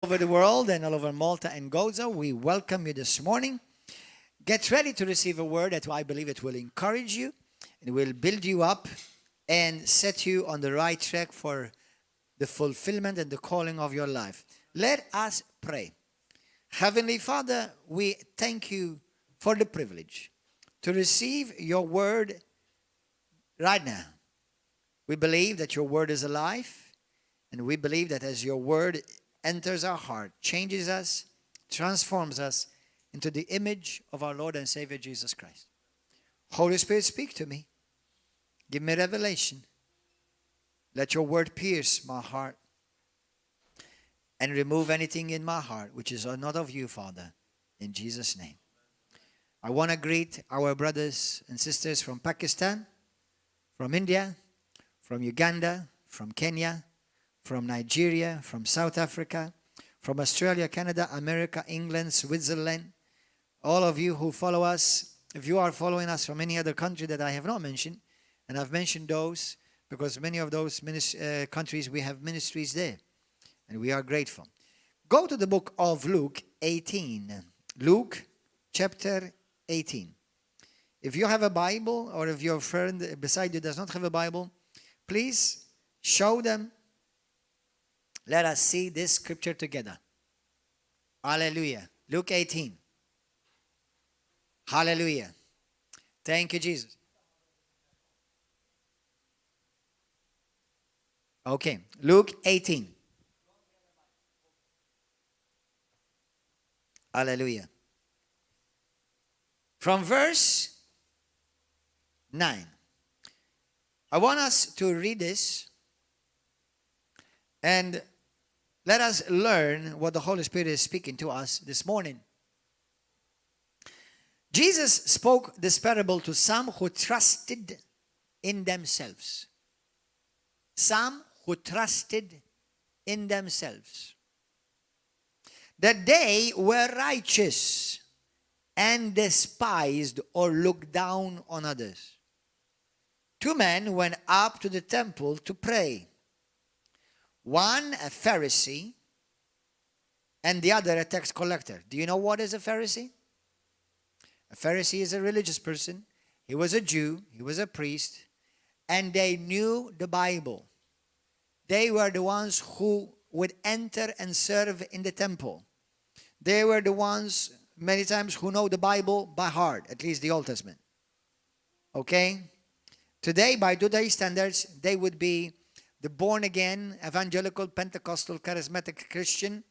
over the world and all over Malta and Gozo, we welcome you this morning. Get ready to receive a word that I believe it will encourage you, it will build you up and set you on the right track for the fulfillment and the calling of your life. Let us pray. Heavenly Father, we thank you for the privilege to receive your word right now. We believe that your word is alive, and we believe that as your word enters our heart, changes us, transforms us into the image of our Lord and Savior Jesus Christ. Holy Spirit, speak to me. Give me revelation. Let your word pierce my heart and remove anything in my heart which is not of you, Father, in Jesus' name. I want to greet our brothers and sisters from Pakistan, from India, from Uganda, from Kenya, from Nigeria, from South Africa, from Australia, Canada, America, England, Switzerland. All of you who follow us, if you are following us from any other country that I have not mentioned, and I've mentioned those because many of those countries we have ministries there, and we are grateful. Go to the book of Luke 18. Luke chapter 18. If you have a Bible, or if your friend beside you does not have a Bible, please show them. Let us see this scripture together. Hallelujah. Luke 18. Hallelujah. Thank you, Jesus. Okay, Luke 18. Hallelujah. From verse 9. I want us to read this and let us learn what the Holy Spirit is speaking to us this morning. Jesus spoke this parable to some who trusted in themselves. Some who trusted in themselves. That they were righteous and despised or looked down on others. Two men went up to the temple to pray. One a Pharisee and the other a tax collector. Do you know what is a Pharisee? A Pharisee is a religious person. He was a Jew. He was a priest. And they knew the Bible. They were the ones who would enter and serve in the temple. They were the ones, many times, who know the Bible by heart, at least the Old Testament. Okay? Today, by today's standards, they would be the born-again, evangelical, Pentecostal, charismatic Christian,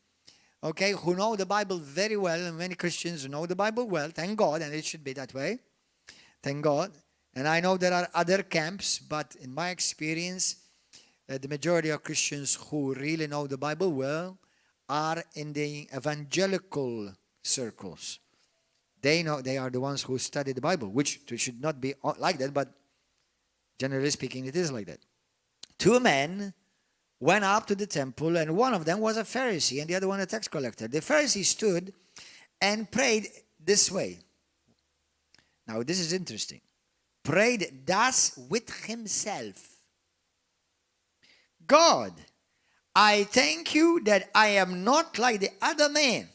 okay, who know the Bible very well, and many Christians know the Bible well, thank God, and it should be that way, thank God. And I know there are other camps, but in my experience, the majority of Christians who really know the Bible well are in the evangelical circles. They know, they are the ones who study the Bible, which should not be like that, but generally speaking, it is like that. Two men went up to the temple, and one of them was a Pharisee, and the other one a tax collector. The Pharisee stood and prayed this way. Now, this is interesting. Prayed thus with himself. God, I thank you that I am not like the other men,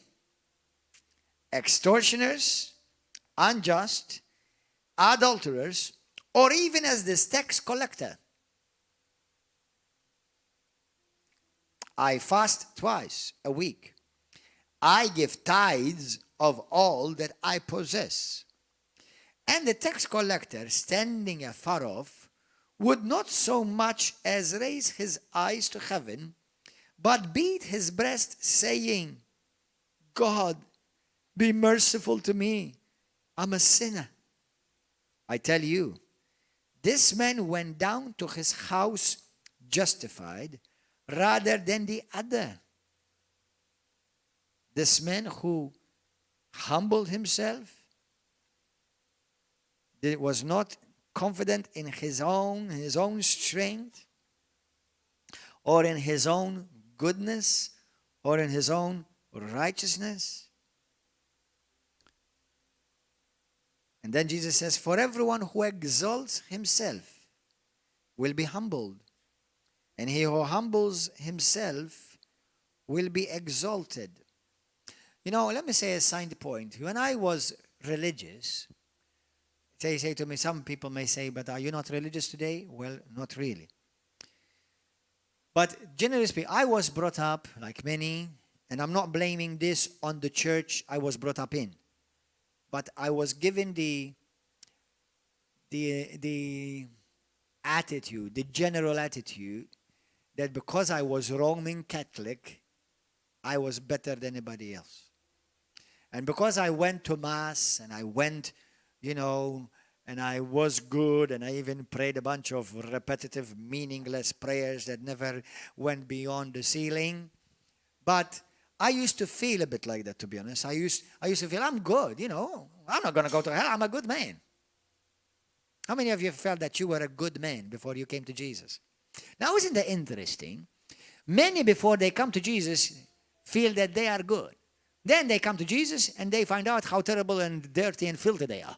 extortioners, unjust, adulterers, or even as this tax collector. I fast twice a week. I give tithes of all that I possess. And the tax collector, standing afar off, would not so much as raise his eyes to heaven, but beat his breast, saying, God, be merciful to me. I'm a sinner. I tell you, this man went down to his house justified rather than the other. This man who humbled himself, was not confident in his own strength, or in his own goodness, or in his own righteousness. And then Jesus says, for everyone who exalts himself will be humbled, and he who humbles himself will be exalted. You know, let me say a side point. When I was religious, they say to me, some people may say, but are you not religious today? Well, not really. But generally speaking, I was brought up, like many, and I'm not blaming this on the church I was brought up in. But I was given the attitude, the general attitude, that because I was Roman Catholic, I was better than anybody else. And because I went to Mass, and I went, you know, and I was good, and I even prayed a bunch of repetitive, meaningless prayers that never went beyond the ceiling. But I used to feel a bit like that, to be honest. I used to feel, I'm good, you know. I'm not going to go to hell. I'm a good man. How many of you felt that you were a good man before you came to Jesus? Now, isn't that interesting? Many, before they come to Jesus, feel that they are good. Then they come to Jesus, and they find out how terrible and dirty and filthy they are.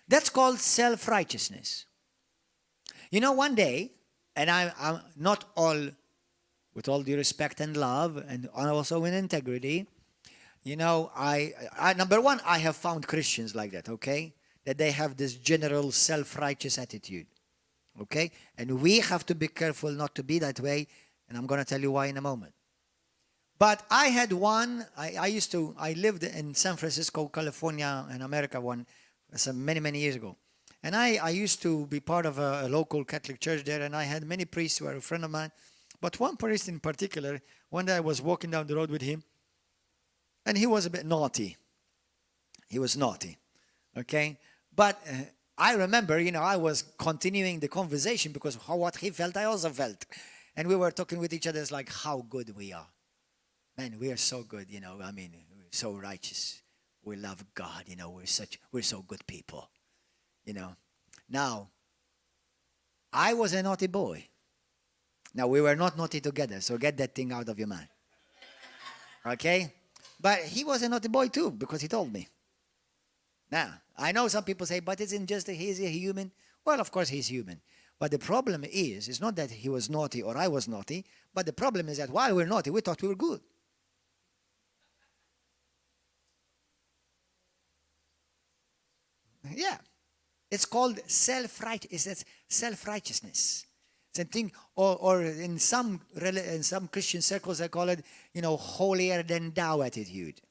That's called self-righteousness. You know, one day, and I'm not all, with all due respect and love, and also in integrity, you know, I number one, I have found Christians like that, okay? That they have this general self-righteous attitude, okay? And we have to be careful not to be that way, and I'm going to tell you why in a moment. But I had one, I lived in San Francisco, California, in America many, many years ago. And I used to be part of a local Catholic church there, and I had many priests who were a friend of mine. But one priest in particular, one day I was walking down the road with him, and he was a bit naughty. He was naughty, okay? But I remember, you know, I was continuing the conversation because what he felt, I also felt. And we were talking with each other, it's like how good we are. Man, we are so good, you know, I mean, we're so righteous. We love God, you know, we're so good people, you know. Now, I was a naughty boy. Now, we were not naughty together, so get that thing out of your mind. Okay? But he was a naughty boy too, because he told me. Now, I know some people say, but isn't just he's a human? Well, of course he's human. But the problem is, it's not that he was naughty or I was naughty, but the problem is that while we're naughty, we thought we were good. Yeah. It's called self-righteousness. It's a thing, or in some Christian circles, they call it, you know, holier than thou attitude.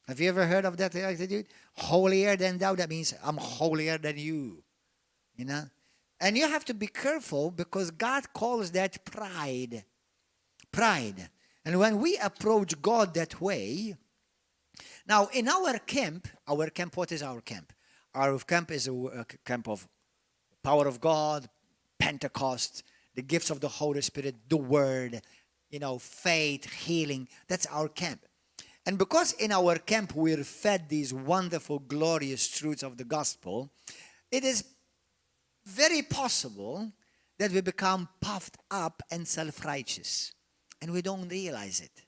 Have you ever heard of that attitude? Holier than thou, that means I'm holier than you. You know? And you have to be careful because God calls that pride. Pride. And when we approach God that way, now in our camp, what is our camp? Our camp is a camp of power of God, Pentecost, the gifts of the Holy Spirit, the Word, you know, faith, healing. That's our camp. And because in our camp we're fed these wonderful, glorious truths of the gospel, it is very possible that we become puffed up and self-righteous. And we don't realize it.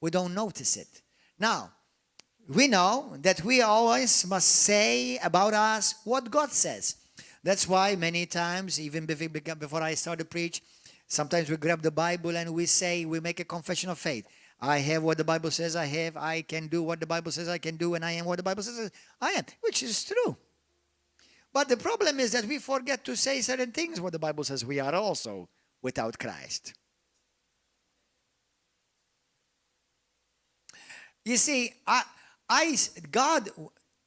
We don't notice it. Now, we know that we always must say about us what God says. That's why many times, even before I start to preach, sometimes we grab the Bible and we make a confession of faith. I have what the Bible says I have. I can do what the Bible says I can do. And I am what the Bible says I am, which is true. But the problem is that we forget to say certain things what the Bible says we are also without Christ. You see, God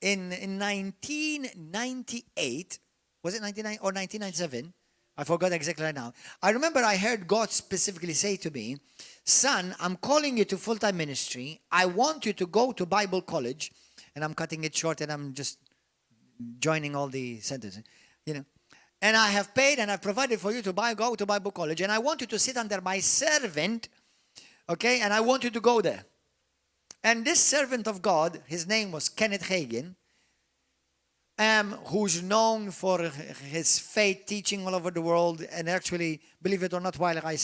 in 1998, was it 1999 or 1997? I forgot exactly right now. I remember I heard God specifically say to me, son, I'm calling you to full-time ministry. I want you to go to Bible college. And I'm cutting it short and I'm just joining all the sentences, you know. And I have paid and I've provided for you to go to Bible college. And I want you to sit under my servant, okay? And I want you to go there. And this servant of God, his name was Kenneth Hagin, who's known for his faith teaching all over the world. And actually, believe it or not, while I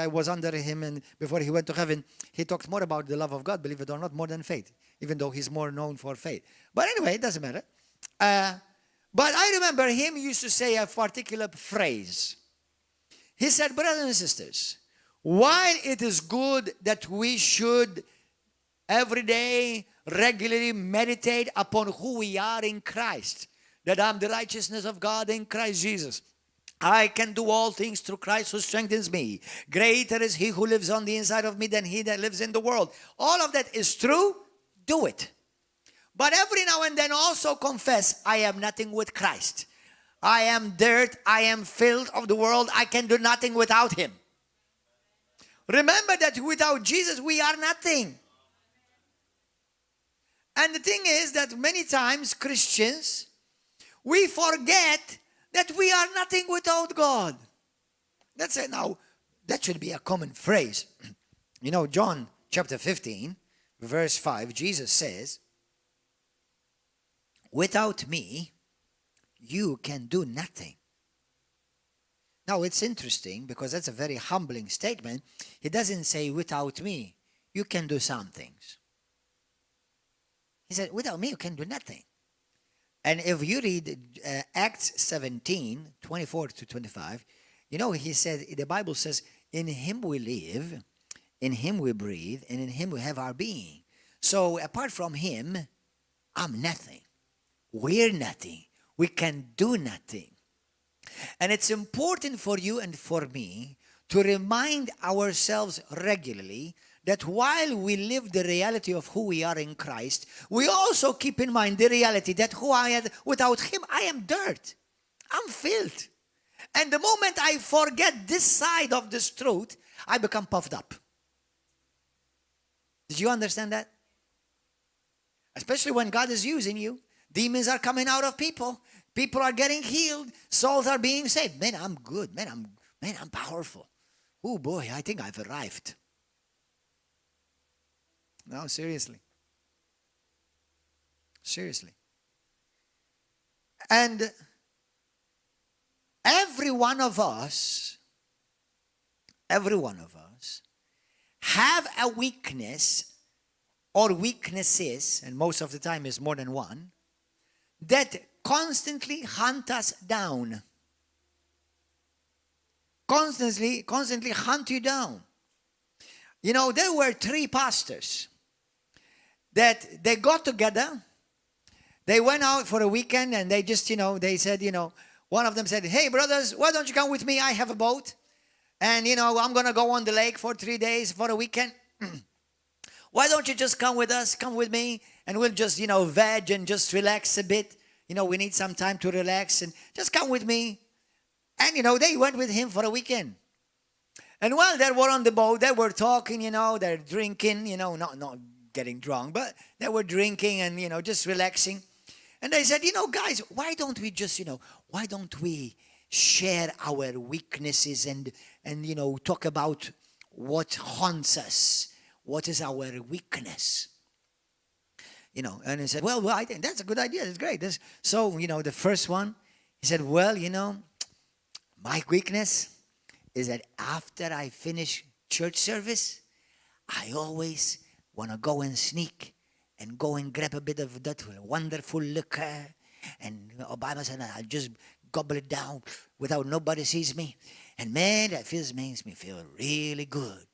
was under him and before he went to heaven, he talked more about the love of God, believe it or not, more than faith, even though he's more known for faith. But anyway, it doesn't matter. But I remember him used to say a particular phrase. He said, brothers and sisters, while it is good that we should every day regularly meditate upon who we are in Christ, that I'm the righteousness of God in Christ Jesus. I can do all things through Christ who strengthens me. Greater is he who lives on the inside of me than he that lives in the world. All of that is true. Do it. But every now and then also confess, I am nothing with Christ. I am dirt. I am filth of the world. I can do nothing without him. Remember that without Jesus, we are nothing. And the thing is that many times Christians, we forget that we are nothing without God. That's it. Now, that should be a common phrase. You know, John chapter 15, verse 5, Jesus says, without me, you can do nothing. Now, it's interesting because that's a very humbling statement. He doesn't say, without me, you can do some things. He said, without me, you can do nothing. And if you read Acts 17, 24 to 25, you know, he said, the Bible says, in him we live, in him we breathe, and in him we have our being. So apart from him, I'm nothing. We're nothing. We can do nothing. And it's important for you and for me to remind ourselves regularly that while we live the reality of who we are in Christ, we also keep in mind the reality that who I am, without him, I am dirt. I'm filth. And the moment I forget this side of this truth, I become puffed up. Did you understand that? Especially when God is using you. Demons are coming out of people. People are getting healed. Souls are being saved. Man, I'm good. Man, I'm powerful. Oh boy, I think I've arrived. No, seriously. Seriously. And every one of us have a weakness or weaknesses, and most of the time is more than one, that constantly hunt us down. Constantly hunt you down. You know, there were 3 pastors that they got together. They went out for a weekend and they just, they said, one of them said, hey, brothers, why don't you come with me? I have a boat. And, I'm going to go on the lake for 3 days for a weekend. Why don't you just come with us, come with me, and we'll just, veg and just relax a bit. We need some time to relax and just come with me. And, they went with him for a weekend. And while they were on the boat, they were talking, they're drinking, not getting drunk, but they were drinking and, just relaxing. And they said, guys, why don't we just, why don't we share our weaknesses and talk about what haunts us? What is our weakness? And he said, well, I think that's a good idea. That's great. So, the first one, he said, well, my weakness is that after I finish church service, I always want to go and sneak and go and grab a bit of that wonderful liquor and by myself, I'll just gobble it down without nobody sees me. And man, that makes me feel really good.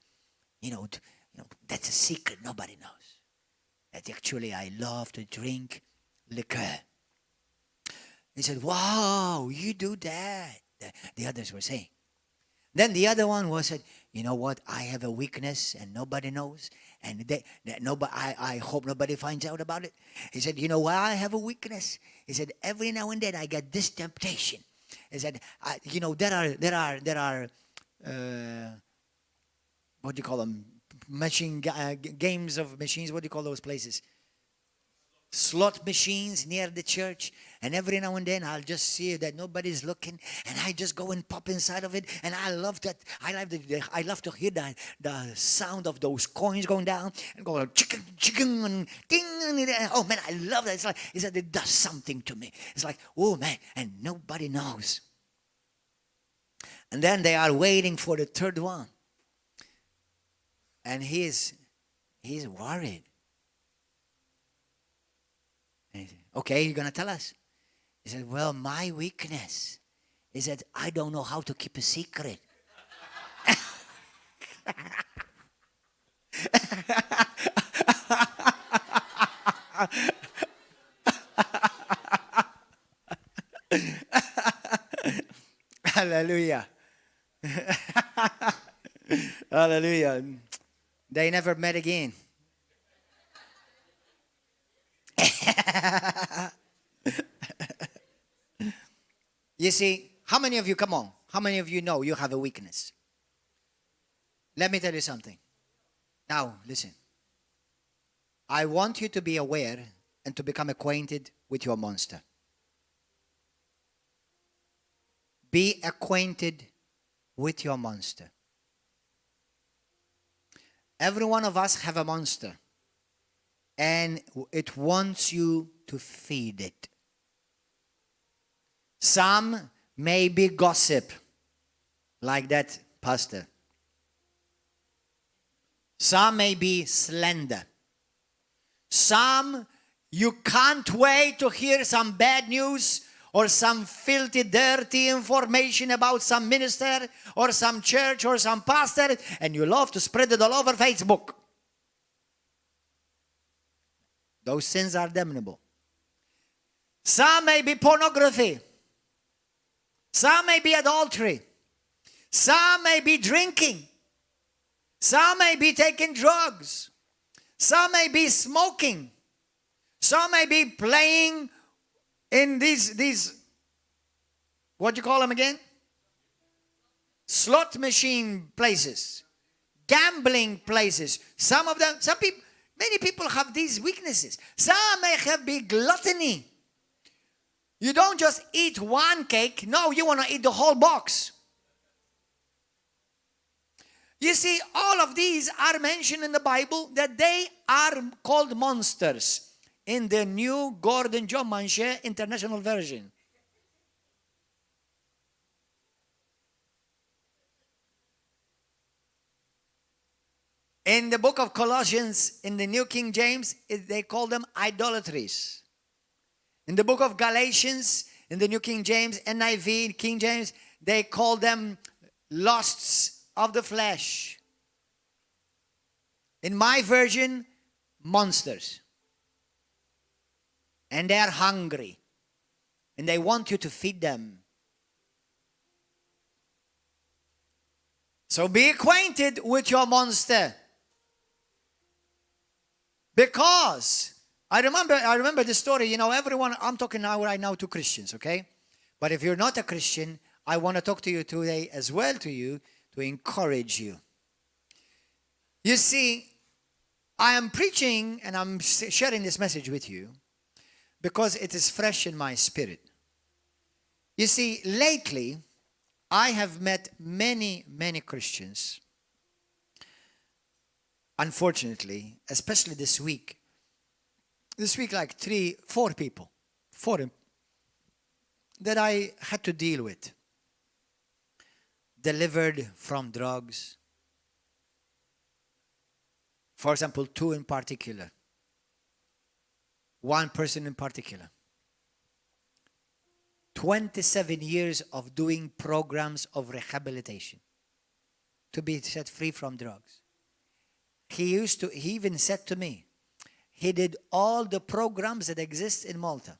That's a secret nobody knows. That actually I love to drink liquor. He said, wow, you do that. The others were saying. Then the other one said, you know what? I have a weakness and nobody knows. And I hope nobody finds out about it. He said, you know why I have a weakness? He said, every now and then I get this temptation. He said, there are what do you call them? Games of machines. What do you call those places? Slot machines near the church, and every now and then I'll just see that nobody's looking, and I just go and pop inside of it, and I love that. I love to hear the sound of those coins going down and going chicken, chicken, and ding. Oh man, I love that. It's like it does something to me. It's like, oh man, and nobody knows. And then they are waiting for the third one, and he's worried. And he said, okay, you're going to tell us? He said, well, my weakness is that I don't know how to keep a secret. Hallelujah. Hallelujah. They never met again. You see, how many of you, come on, how many of you know you have a weakness? Let me tell you something. Now, listen. I want you to be aware and to become acquainted with your monster. Be acquainted with your monster. Every one of us have a monster, and it wants you to feed it. Some may be gossip, like that pastor. Some may be slander. Some, you can't wait to hear some bad news or some filthy, dirty information about some minister or some church or some pastor, and you love to spread it all over Facebook. Those sins are damnable. Some may be pornography. Some may be adultery. Some may be drinking. Some may be taking drugs. Some may be smoking. Some may be playing in these what do you call them again? Slot machine places. Gambling places. Many people have these weaknesses. Some may have big gluttony. You don't just eat one cake. No, you want to eat the whole box. You see, all of these are mentioned in the Bible that they are called monsters in the New Gordon John Manchè International Version. In the book of Colossians, in the New King James, they call them idolatries. In the book of Galatians, in the New King James, NIV, King James, they call them lusts of the flesh. In my version, monsters. And they are hungry. And they want you to feed them. So be acquainted with your monster. Because I remember the story, everyone, I'm talking now right now to Christians, okay? But if you're not a Christian, I want to talk to you today as well to encourage you. You see, I am preaching and I'm sharing this message with you because it is fresh in my spirit. You see, lately, I have met many, many Christians. Unfortunately, especially this week, like 4 people, that I had to deal with. Delivered from drugs. For example, 2 in particular. 1 person in particular. 27 years of doing programs of rehabilitation to be set free from drugs. He even said to me, he did all the programs that exist in Malta.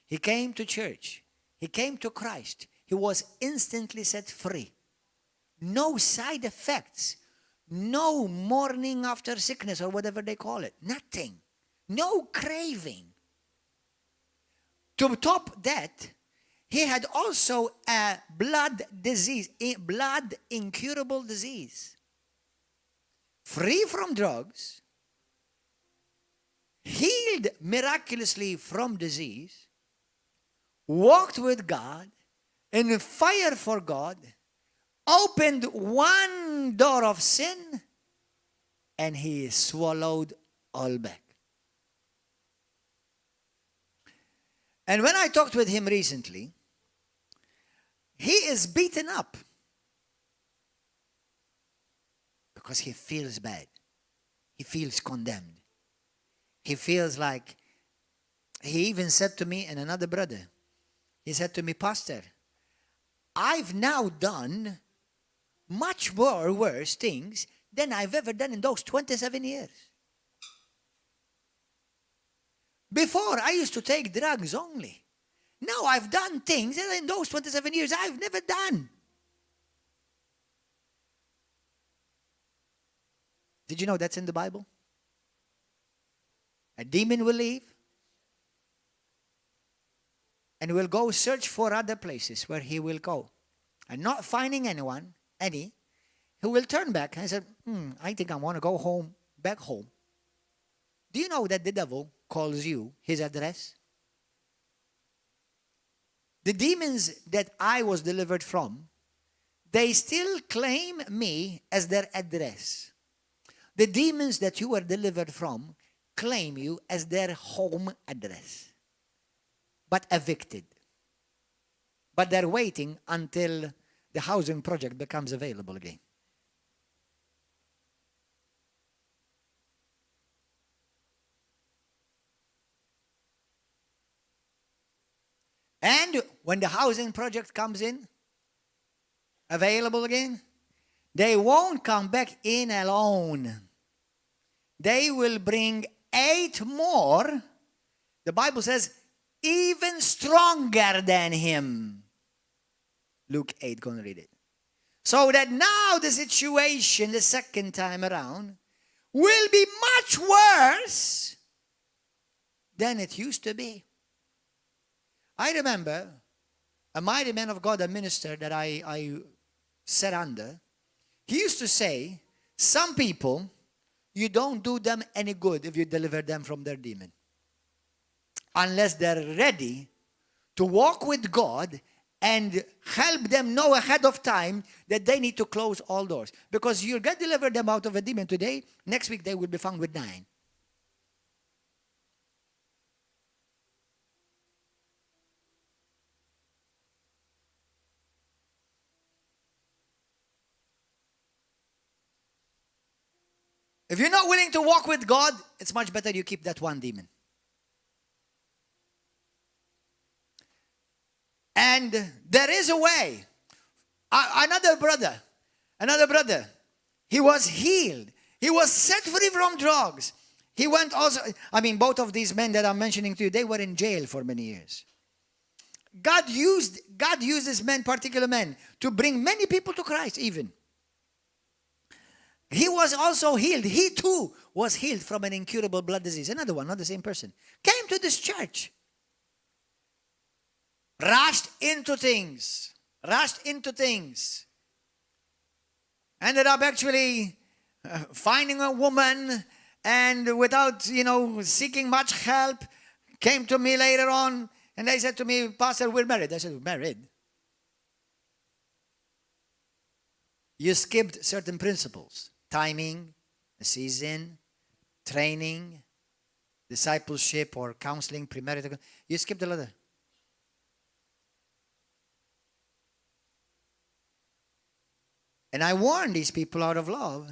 He came to church. He came to Christ. He was instantly set free. No side effects. No morning after sickness or whatever they call it. Nothing. No craving. To top that, he had also a blood disease, a blood incurable disease. Free from drugs, healed miraculously from disease, walked with God, in fire for God, opened one door of sin, and he swallowed all back. And when I talked with him recently, he is beaten up because he feels bad. He feels condemned. He feels like, he even said to me and another brother, he said to me, Pastor, I've now done much more worse things than I've ever done in those 27 years. Before, I used to take drugs only. Now I've done things that in those 27 years I've never done. Did you know that's in the Bible? A demon will leave and will go search for other places where he will go. And not finding any, he will turn back and say, I think I want to go home, back home. Do you know that the devil calls you his address? The demons that I was delivered from, they still claim me as their address. The demons that you were delivered from claim you as their home address, but evicted. But they're waiting until the housing project becomes available again. And when the housing project comes in, available again, they won't come back in alone. They will bring 8 more. The Bible says, even stronger than him. Luke 8, go and read it. So that now the situation the second time around will be much worse than it used to be. I remember a mighty man of God, a minister that I sat under, he used to say, some people, you don't do them any good if you deliver them from their demon. Unless they're ready to walk with God and help them know ahead of time that they need to close all doors. Because you're going to deliver them out of a demon today, next week they will be found with 9. If you're not willing to walk with God, it's much better you keep that one demon. And there is a way. Another brother, he was healed. He was set free from drugs. He went also, both of these men that I'm mentioning to you, they were in jail for many years. God used this man, particular man, to bring many people to Christ even. He was also healed. He too was healed from an incurable blood disease. Another one, not the same person. Came to this church. Rushed into things. Ended up actually finding a woman, and without, seeking much help, came to me later on, and they said to me, Pastor, we're married. I said, we're married? You skipped certain principles. Timing, the season, training, discipleship or counseling, premarital. You skipped a lot. And I warn these people out of love.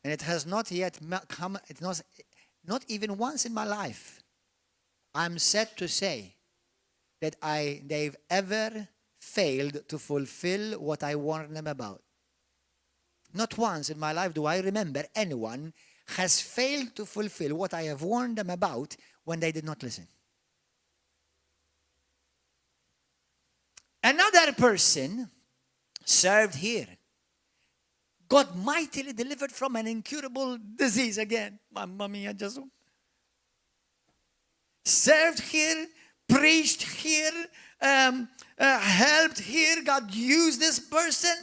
And it has not yet come, not even once in my life, I'm sad to say that they've ever failed to fulfill what I warned them about. Not once in my life do I remember anyone has failed to fulfill what I have warned them about when they did not listen. Another person served here, got mightily delivered from an incurable disease again. Mamma mia, just served here, preached here, helped here. God used this person.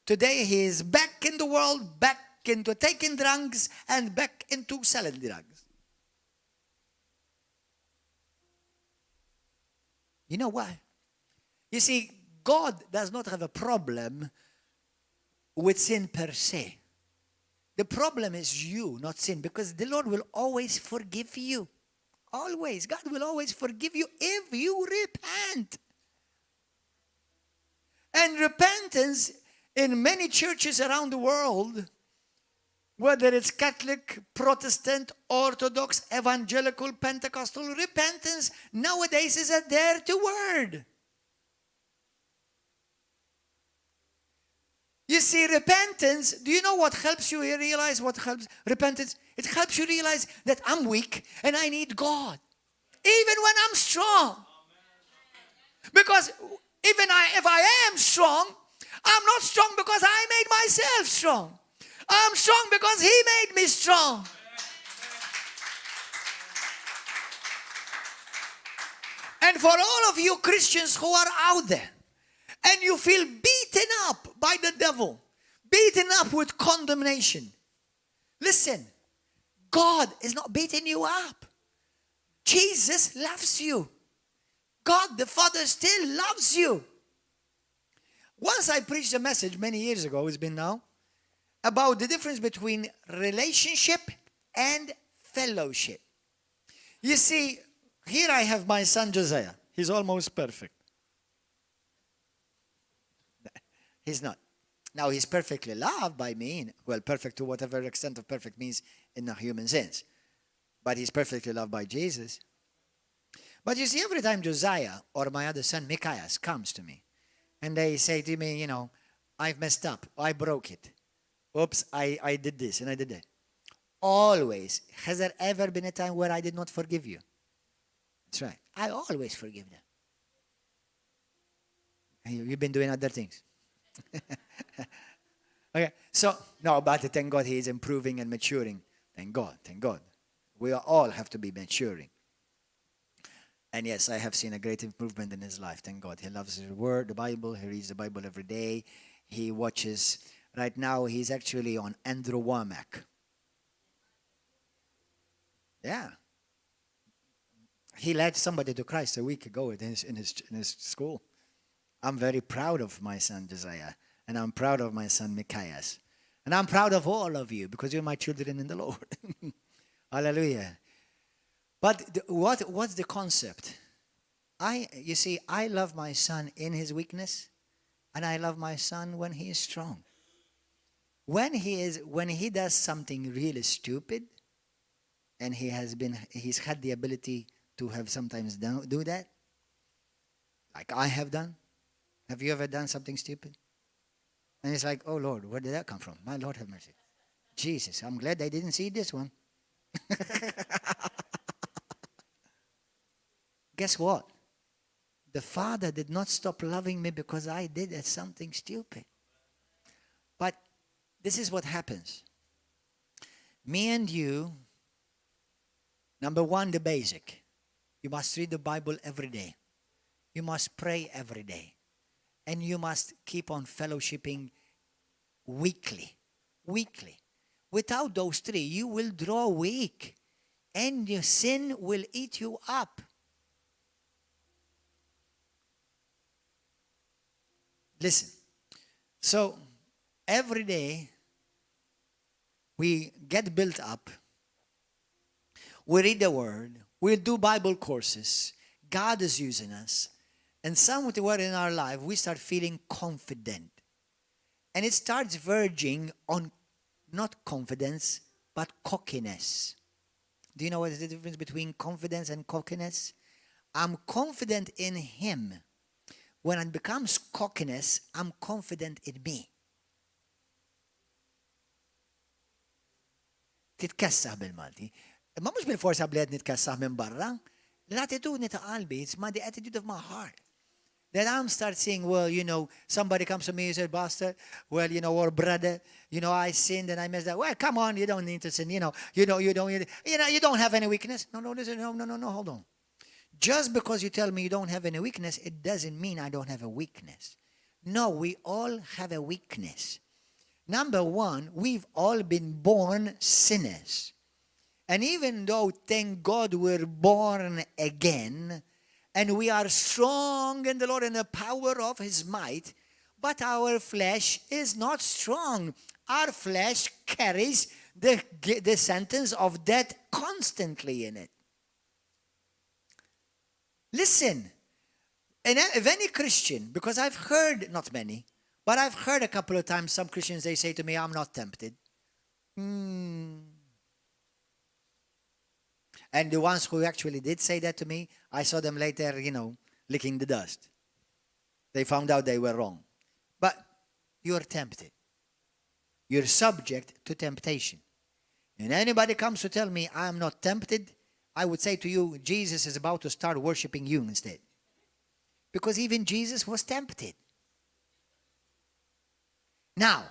Today he is back in the world, back into taking drugs, and back into selling drugs. You know why? You see, God does not have a problem with sin per se. The problem is you, not sin, because the Lord will always forgive you. Always. God will always forgive you if you repent. And repentance in many churches around the world, whether it's Catholic, Protestant, Orthodox, Evangelical, Pentecostal, repentance nowadays is a dirty word. You see, repentance, do you know what helps you realize what helps repentance? It helps you realize that I'm weak and I need God. Even when I'm strong. Because if I am strong, I'm not strong because I made myself strong. I'm strong because He made me strong. And for all of you Christians who are out there, and you feel beaten up by the devil, beaten up with condemnation, listen, God is not beating you up. Jesus loves you. God the Father still loves you. Once I preached a message many years ago, it's been now, about the difference between relationship and fellowship. You see, here I have my son Josiah. He's almost perfect. He's not. Now, he's perfectly loved by me. Well, perfect to whatever extent of perfect means in a human sense. But he's perfectly loved by Jesus. But you see, every time Josiah or my other son, Micaiah, comes to me, and they say to me, I've messed up. I broke it. Oops, I did this and I did that. Always. Has there ever been a time where I did not forgive you? That's right. I always forgive them. And you've been doing other things. Okay, so, no, but thank God He is improving and maturing. Thank God, thank God. We all have to be maturing. And yes, I have seen a great improvement in his life, thank God. He loves His Word, the Bible. He reads the Bible every day. He watches. Right now, he's actually on Andrew Womack. Yeah. He led somebody to Christ a week ago in his school. I'm very proud of my son Josiah, and I'm proud of my son Micaiah. And I'm proud of all of you because you're my children in the Lord. Hallelujah. But what's the concept? You see, I love my son in his weakness, and I love my son when he is strong. When he does something really stupid, and he's had the ability to have sometimes do that, like I have done. Have you ever done something stupid? And it's like, oh Lord, where did that come from? My Lord have mercy. Jesus, I'm glad I didn't see this one. Guess what? The Father did not stop loving me because I did something stupid. But this is what happens. Me and you, number one, the basic. You must read the Bible every day. You must pray every day. And you must keep on fellowshipping weekly. Weekly. Without those three, you will draw weak. And your sin will eat you up. Listen. So, every day, we get built up. We read the Word. We do Bible courses. God is using us. And somewhere in our life, we start feeling confident. And it starts verging on not confidence, but cockiness. Do you know what is the difference between confidence and cockiness? I'm confident in Him. When it becomes cockiness, I'm confident in me. Titkessaħ bil-Malti. Ma mux bil-forsa bled nitkessaħ minn barra. L-attitudni ta' qalbi, it's the attitude of my heart. Then I'm start saying, well, somebody comes to me and says, Pastor, well, or brother, I sinned and I messed up. Well, come on, you don't need to sin, you don't have any weakness. No, listen, no, hold on. Just because you tell me you don't have any weakness, it doesn't mean I don't have a weakness. No, we all have a weakness. Number one, we've all been born sinners. And even though, thank God, we're born again, and we are strong in the Lord in the power of His might, but our flesh is not strong. Our flesh carries the sentence of death constantly in it. Listen, if any Christian, because I've heard, not many, but I've heard a couple of times some Christians, they say to me, I'm not tempted. And the ones who actually did say that to me, I saw them later, licking the dust. They found out they were wrong. But you're tempted. You're subject to temptation. And anybody comes to tell me I'm not tempted, I would say to you, Jesus is about to start worshiping you instead. Because even Jesus was tempted. Now,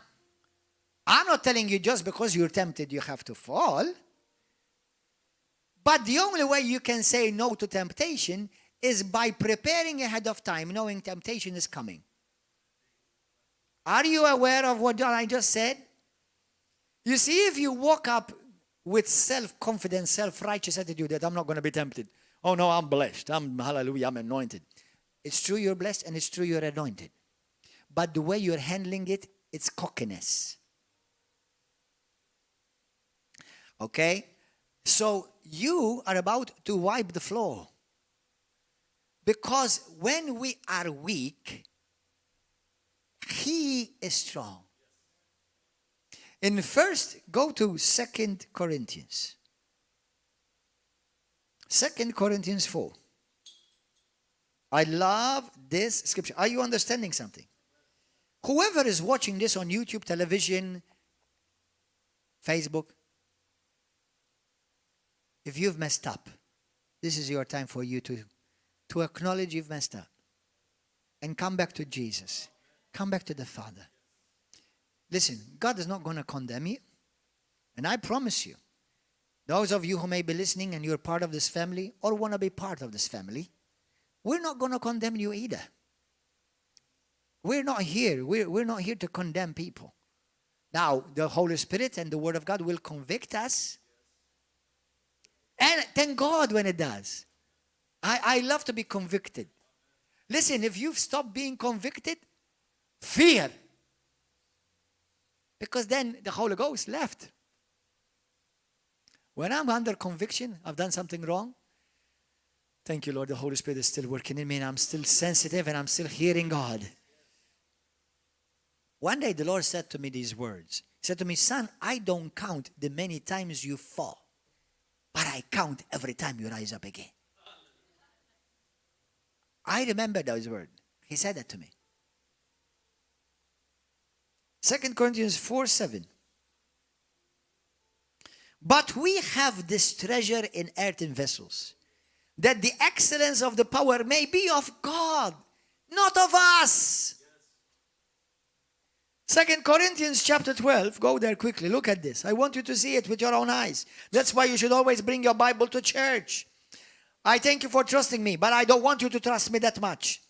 I'm not telling you just because you're tempted you have to fall. But the only way you can say no to temptation is by preparing ahead of time, knowing temptation is coming. Are you aware of what I just said? You see, if you walk up with self-confidence, self-righteous attitude that I'm not going to be tempted. Oh no, I'm blessed. Hallelujah, I'm anointed. It's true you're blessed and it's true you're anointed. But the way you're handling it, it's cockiness. Okay? So you are about to wipe the floor. Because when we are weak, He is strong. Go to 2 Corinthians. 2 Corinthians 4. I love this scripture. Are you understanding something? Whoever is watching this on YouTube, television, Facebook, if you've messed up, this is your time for you to acknowledge you've messed up. And come back to Jesus. Come back to the Father. Listen, God is not going to condemn you. And I promise you, those of you who may be listening and you're part of this family or want to be part of this family, we're not going to condemn you either. We're not here. We're not here to condemn people. Now, the Holy Spirit and the Word of God will convict us. And thank God when it does. I love to be convicted. Listen, if you've stopped being convicted, fear. Because then the Holy Ghost left. When I'm under conviction, I've done something wrong. Thank you, Lord. The Holy Spirit is still working in me and I'm still sensitive and I'm still hearing God. One day the Lord said to me these words. He said to me, son, I don't count the many times you fall, but I count every time you rise up again. I remember those words. He said that to me. 2 Corinthians 4:7. But we have this treasure in earthen vessels, that the excellence of the power may be of God, not of us. 2 Corinthians chapter 12, go there quickly, look at this. I want you to see it with your own eyes. That's why you should always bring your Bible to church. I thank you for trusting me, but I don't want you to trust me that much.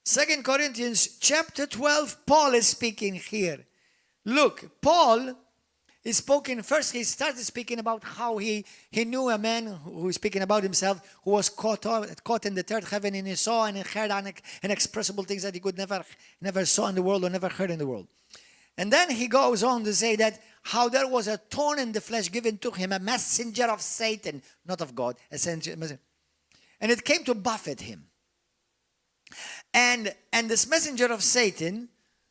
Second Corinthians chapter 12, Paul is speaking here. Look, Paul is speaking, first he started speaking about how he knew a man who is speaking about himself, who was caught in the third heaven, and he saw and he heard inexpressible things that he could never saw in the world or never heard in the world. And then he goes on to say that how there was a thorn in the flesh given to him, a messenger of Satan, not of God, and it came to buffet him. And this messenger of Satan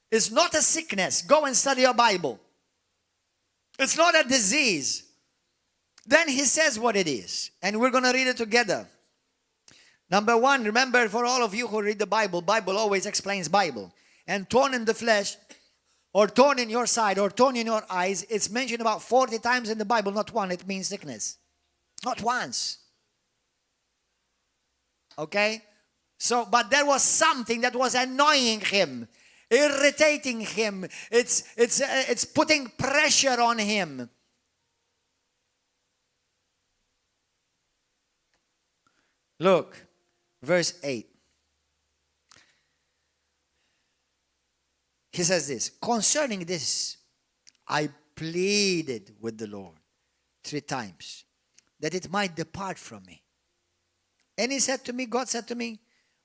is not a sickness. Go and study your Bible. It's not a disease. Then he says what it is. And we're going to read it together. Number one, remember, for all of you who read the Bible, Bible always explains Bible. And thorn in the flesh, or thorn in your side, or thorn in your eyes, it's mentioned about 40 times in the Bible, not one. It means sickness. Not once. Okay? So, but there was something that was annoying him, irritating him. It's putting pressure on him. Look, verse 8. He says this, concerning this, I pleaded with the Lord 3 times that it might depart from me. And he said to me, God said to me,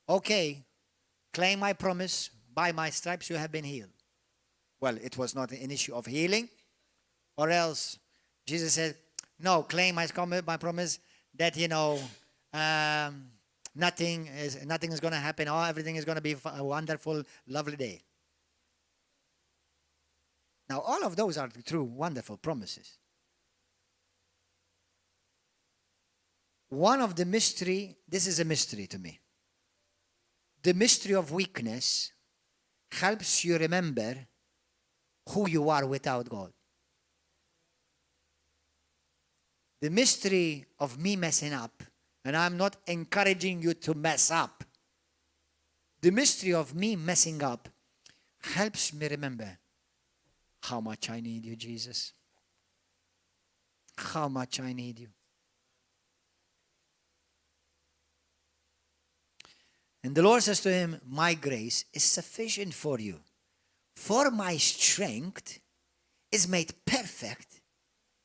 okay, claim my promise, by my stripes you have been healed. Well, it was not an issue of healing, or else Jesus said, no, claim my promise that, nothing is going to happen, or everything is going to be a wonderful, lovely day. Now, all of those are true, wonderful promises. One of the mystery, this is a mystery to me. The mystery of weakness helps you remember who you are without God. the mystery of me messing up, and I'm not encouraging you to mess up. The mystery of me messing up helps me remember how much I need you, Jesus. How much I need you. And the Lord says to him, my grace is sufficient for you. For my strength is made perfect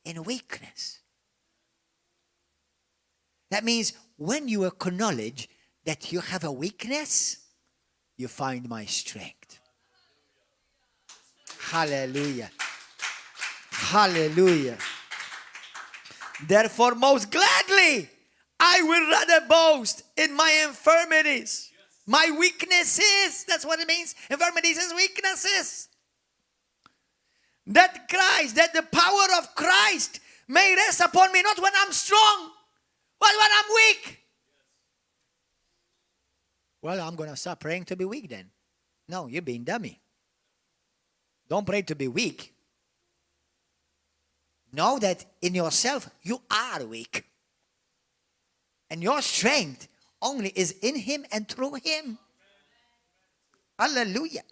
in weakness. That means when you acknowledge that you have a weakness, you find my strength. Hallelujah. Hallelujah. Therefore, most gladly, I will rather boast in my infirmities. My weaknesses. That's what it means. Infirmities is weaknesses. That Christ, that the power of Christ may rest upon me, not when I'm strong, but when I'm weak. Well, I'm going to start praying to be weak then. No, you're being dummy. Don't pray to be weak. Know that in yourself, you are weak. And your strength only is in him and through him. Hallelujah.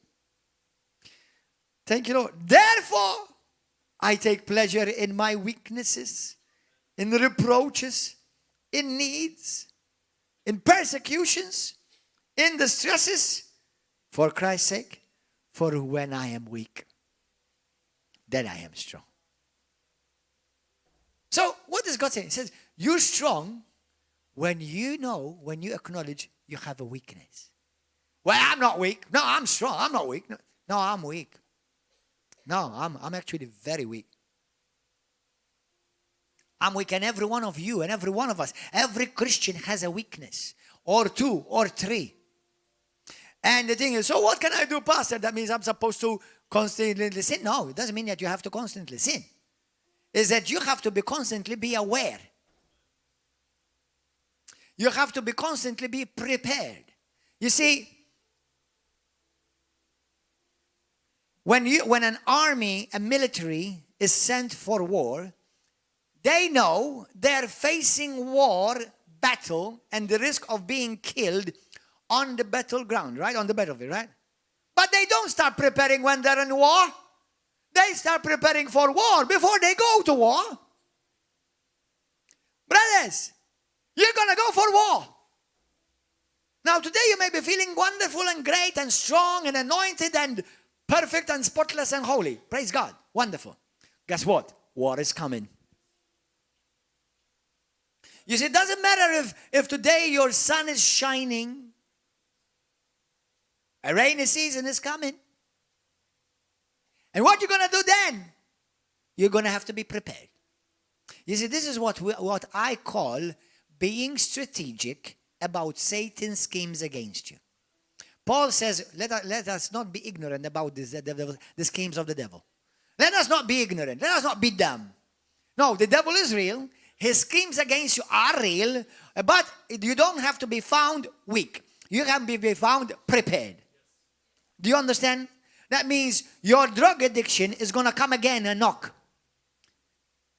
Thank you, Lord. Therefore, I take pleasure in my weaknesses, in reproaches, in needs, in persecutions, in distresses, for Christ's sake. For when I am weak, then I am strong. So, what does God say? He says, you're strong when you know, when you acknowledge you have a weakness. Well, I'm not weak. No, I'm strong. I'm not weak. No, I'm weak. No, I'm actually very weak. I'm weak, and every one of you and every one of us, every Christian has a weakness, or two, or three. And the thing is, so what can I do, Pastor? That means I'm supposed to constantly sin? No, it doesn't mean that you have to constantly sin. It's that you have to constantly be aware. You have to constantly be prepared. You see, when an army, a military is sent for war, they know they're facing war, battle, and the risk of being killed on the battleground, right? On the battlefield, right? But they don't start preparing when they're in war. They start preparing for war before they go to war. Brothers, you're going to go for war. Now, today you may be feeling wonderful and great and strong and anointed and perfect and spotless and holy. Praise God. Wonderful. Guess what? War is coming. You see, it doesn't matter if today your sun is shining. A rainy season is coming. And what you're going to do then? You're going to have to be prepared. You see, this is what I call being strategic about Satan's schemes against you. Paul says, let us not be ignorant about the schemes of the devil. Let us not be ignorant. Let us not be dumb. No, the devil is real. His schemes against you are real. But you don't have to be found weak. You can be found prepared. Do you understand? That means your drug addiction is going to come again and knock.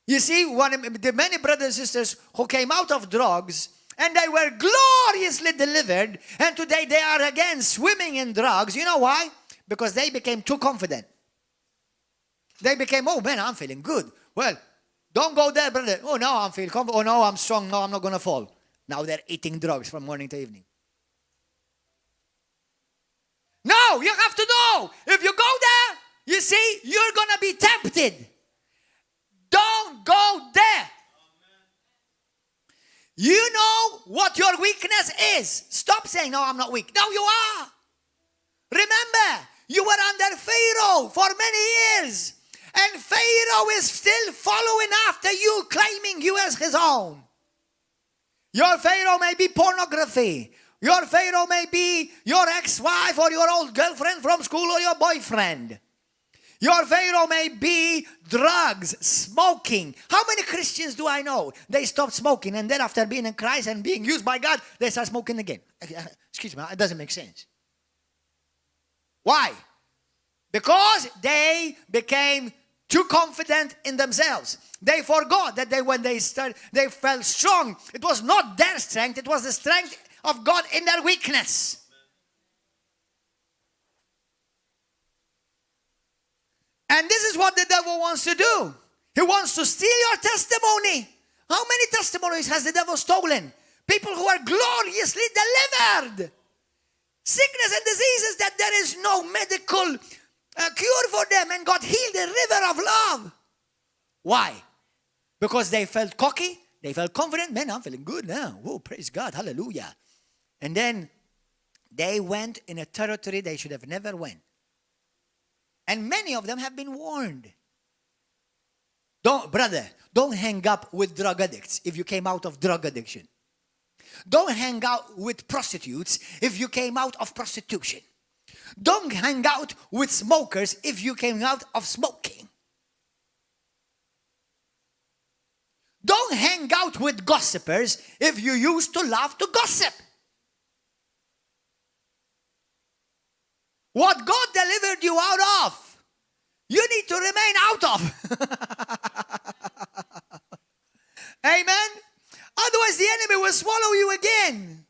You see, the many brothers and sisters who came out of drugs and they were gloriously delivered, and today they are again swimming in drugs. You know why? Because they became too confident. They became, oh man, I'm feeling good. Well, don't go there, brother. Oh, no, I'm feeling confident. Oh, no, I'm strong. No, I'm not going to fall. Now they're eating drugs from morning to evening. No, you have to know. If you go there, you see, you're going to be tempted. Don't go there. You know what your weakness is. Stop saying, no, I'm not weak. No, you are. Remember, you were under Pharaoh for many years. And Pharaoh is still following after you, claiming you as his own. Your Pharaoh may be pornography. Your Pharaoh may be your ex-wife or your old girlfriend from school or your boyfriend. Your Pharaoh may be drugs, smoking. How many Christians do I know? They stopped smoking, and then after being in Christ and being used by God, they start smoking again. Excuse me, it doesn't make sense. Why? Because they became too too confident in themselves. They forgot that when they felt strong. It was not their strength, it was the strength of God in their weakness. And this is what the devil wants to do. He wants to steal your testimony. How many testimonies has the devil stolen? People who are gloriously delivered. Sickness and diseases that there is no medical cure for them, and God healed the river of love. Why? Because they felt cocky, they felt confident. Man, I'm feeling good now. Whoa, praise God, hallelujah. And then they went in a territory they should have never went. And many of them have been warned. Don't hang up with drug addicts if you came out of drug addiction. Don't hang out with prostitutes if you came out of prostitution. Don't hang out with smokers if you came out of smoking. Don't hang out with gossipers if you used to love to gossip. What God delivered you out of, you need to remain out of. Amen? Otherwise, the enemy will swallow you again.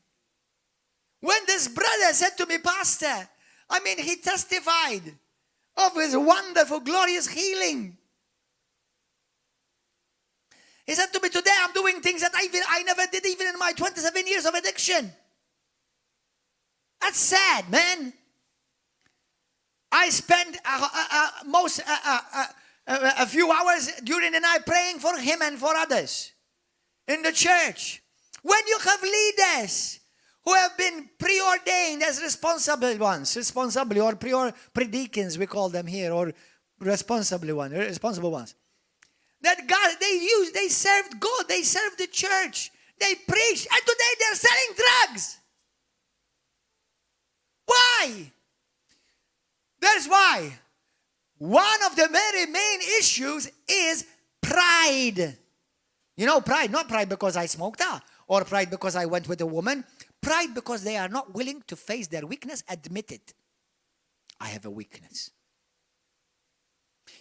When this brother said to me, Pastor, he testified of his wonderful, glorious healing. He said to me, today I'm doing things that I never did even in my 27 years of addiction. That's sad, man. I spend a few hours during the night praying for him and for others in the church. When you have leaders who have been preordained as responsible or pre-deacons, we call them here, or responsible ones. That God, they served God, they served the church, they preached, and today they're selling drugs. Why? That's why. One of the very main issues is pride. You know, pride, not pride because I smoked or pride because I went with a woman. Pride because they are not willing to face their weakness, admit it. I have a weakness.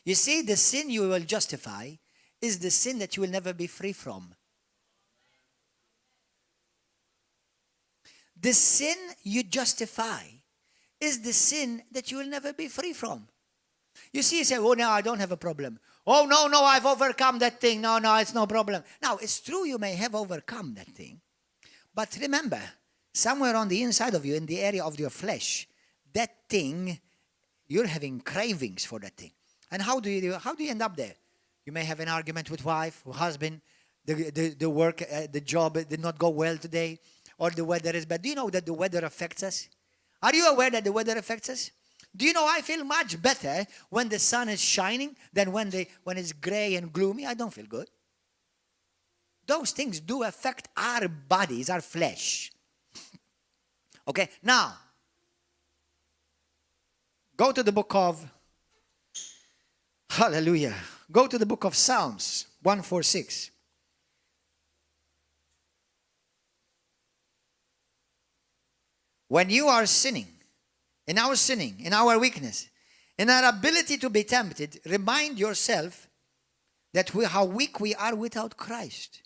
You see, the sin you will justify is the sin that you will never be free from. The sin you justify is the sin that you will never be free from. You see, you say, oh, no, I don't have a problem. Oh, no, I've overcome that thing. No, it's no problem. Now, it's true you may have overcome that thing. But remember, somewhere on the inside of you, in the area of your flesh, that thing, you're having cravings for that thing. And how do you end up there? You may have an argument with wife, or husband, the work, the job did not go well today, or the weather is bad. Do you know that the weather affects us? Are you aware that the weather affects us? Do you know I feel much better when the sun is shining than when it's gray and gloomy? I don't feel good. Those things do affect our bodies, our flesh. Okay, now, go to the book of, hallelujah, go to the book of Psalms 146. When you are sinning, in our weakness, in our ability to be tempted, remind yourself that how weak we are without Christ.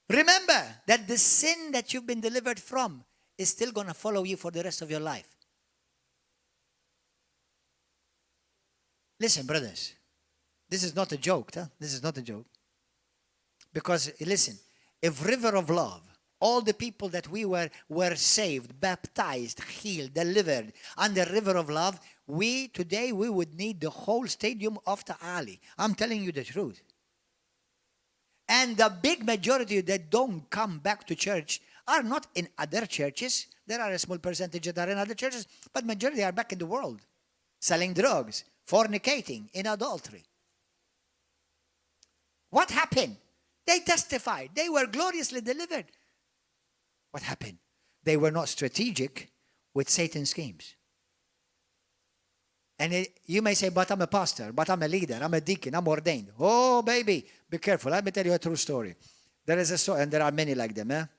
Remember that the sin that you've been delivered from is still going to follow you for the rest of your life. Listen, brothers, this is not a joke. This is not a joke. Because, listen, if river of love, all the people that we were saved, baptized, healed, delivered under river of love, today we would need the whole stadium of Ta'ali. I'm telling you the truth. And the big majority that don't come back to church are not in other churches. There are a small percentage that are in other churches, but majority are back in the world, selling drugs, fornicating, in adultery. What happened? They testified. They were gloriously delivered. What happened? They were not strategic with Satan's schemes. And you may say, but I'm a pastor, but I'm a leader, I'm a deacon, I'm ordained. Oh, baby, be careful. Let me tell you a true story. There is a story, and there are many like them.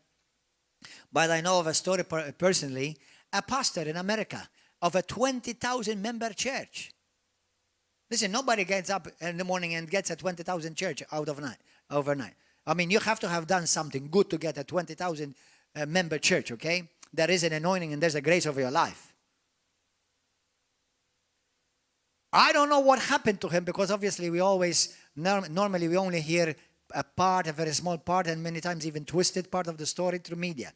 But I know of a story personally, a pastor in America of a 20,000 member church. Listen, nobody gets up in the morning and gets a 20,000 church overnight. I mean, you have to have done something good to get a 20,000 member church, okay? There is an anointing and there's a grace over your life. I don't know what happened to him, because obviously we always, normally we only hear a part, a very small part, and many times even twisted part of the story through media.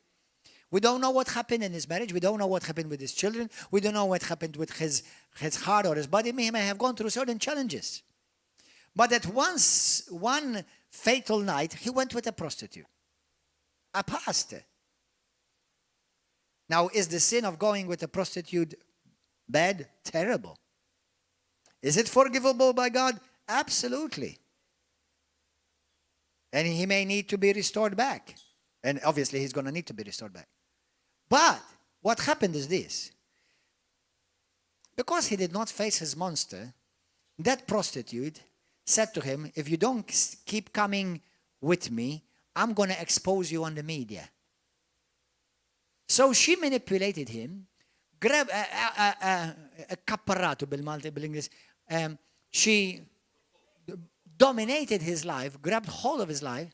We don't know what happened in his marriage. We don't know what happened with his children. We don't know what happened with his heart or his body. He may have gone through certain challenges. But at one fatal night, he went with a prostitute, a pastor. Now, is the sin of going with a prostitute bad? Terrible. Is it forgivable by God? Absolutely. And he may need to be restored back. And obviously, he's going to need to be restored back. But what happened is this. Because he did not face his monster, that prostitute said to him, if you don't keep coming with me, I'm going to expose you on the media. So she manipulated him, grabbed a capparato bil-Malti, bil-Ingliż. She dominated his life, grabbed hold of his life.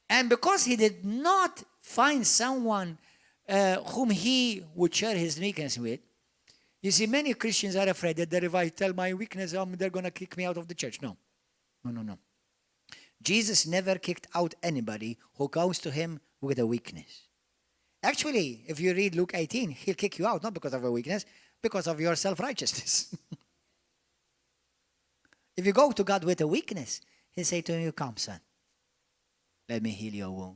And because he did not find someone whom he would share his weakness with, you see, many Christians are afraid that if I tell my weakness, they're going to kick me out of the church. No. Jesus never kicked out anybody who goes to him with a weakness. Actually, if you read Luke 18, he'll kick you out, not because of a weakness, because of your self-righteousness. If you go to God with a weakness, he'll say to you, come, son. Let me heal your wound.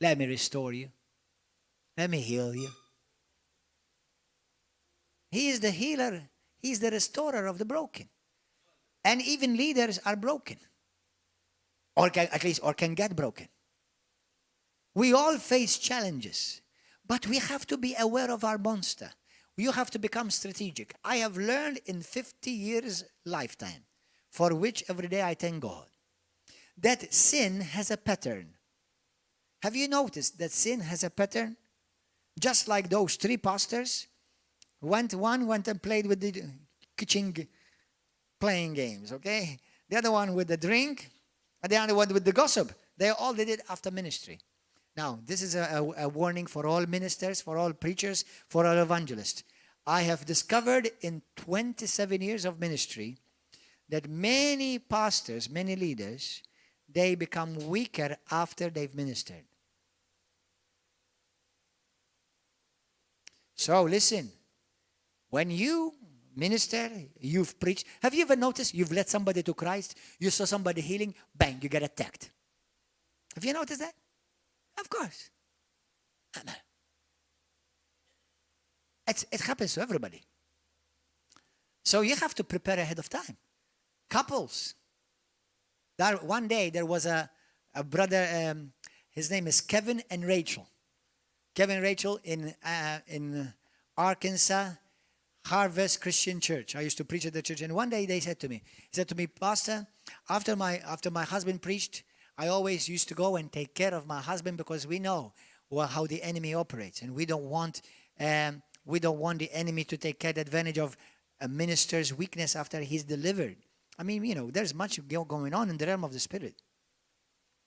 Let me restore you. Let me heal you. He is the healer. He's the restorer of the broken. And even leaders are broken. Or can get broken. We all face challenges. But we have to be aware of our monster. You have to become strategic. I have learned in 50 years lifetime, for which every day I thank God, that sin has a pattern. Have you noticed that sin has a pattern? Just like those three pastors, one went and played with the kitchen playing games, okay? The other one with the drink, and the other one with the gossip. They all did it after ministry. Now, this is a warning for all ministers, for all preachers, for all evangelists. I have discovered in 27 years of ministry that many pastors, many leaders, they become weaker after they've ministered. So listen, when you minister, you've preached. Have you ever noticed you've led somebody to Christ, you saw somebody healing, bang, you get attacked. Have you noticed that? Of course. It happens to everybody. So you have to prepare ahead of time. Couples. One day there was a brother, his name is Kevin and Rachel. Kevin and Rachel in Arkansas, Harvest Christian Church. I used to preach at the church, and one day he said to me, Pastor, after my husband preached, I always used to go and take care of my husband because we know how the enemy operates, and we don't want the enemy to take advantage of a minister's weakness after he's delivered. I mean, there's much going on in the realm of the spirit.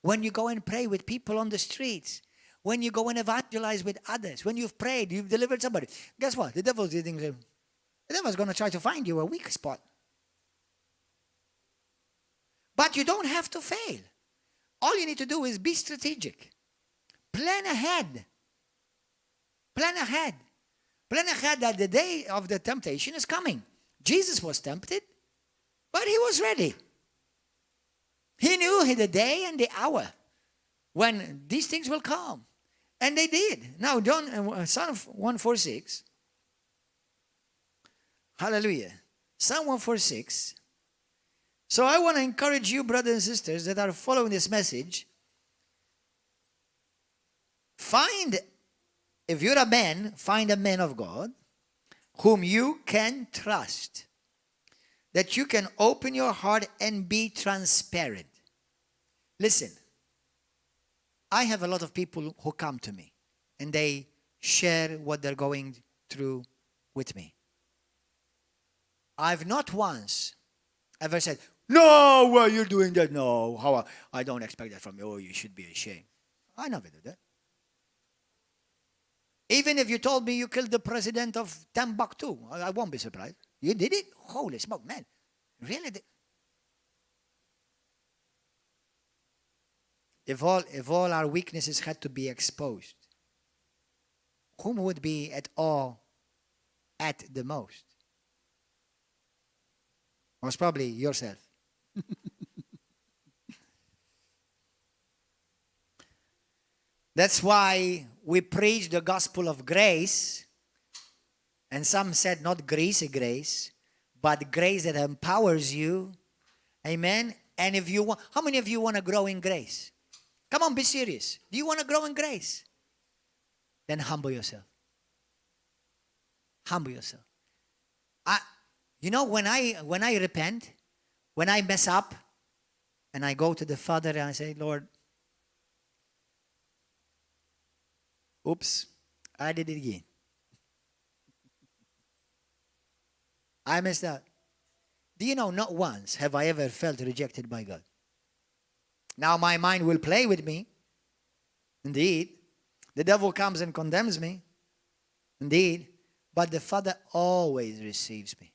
When you go and pray with people on the streets, when you go and evangelize with others, when you've prayed, you've delivered somebody, guess what? The devil's going to try to find you a weak spot. But you don't have to fail. All you need to do is be strategic. Plan ahead. Plan ahead. Plan ahead that the day of the temptation is coming. Jesus was tempted, but he was ready. He knew the day and the hour when these things will come. And they did. Now, Psalm 146. Hallelujah. Psalm 146. So I want to encourage you, brothers and sisters, that are following this message. If you're a man, find a man of God whom you can trust. That you can open your heart and be transparent. Listen, I have a lot of people who come to me and they share what they're going through with me. I've not once ever said, no, well, you're doing that. No, how I don't expect that from you. Oh, you should be ashamed. I never do that. Even if you told me you killed the president of Timbuktu, I won't be surprised. You did it? Holy smoke, man. Really? If all our weaknesses had to be exposed, whom would be at awe at the most? Most probably yourself. That's why we preach the gospel of grace. And some said not greasy grace, but grace that empowers you. Amen. And if you want, how many of you want to grow in grace? Come on, be serious. Do you want to grow in grace? Then humble yourself. Humble yourself. You know, when I repent, when I mess up, and I go to the Father and I say, Lord, oops, I did it again. I messed up. Do you know, not once have I ever felt rejected by God. Now my mind will play with me. Indeed. The devil comes and condemns me. Indeed. But the Father always receives me.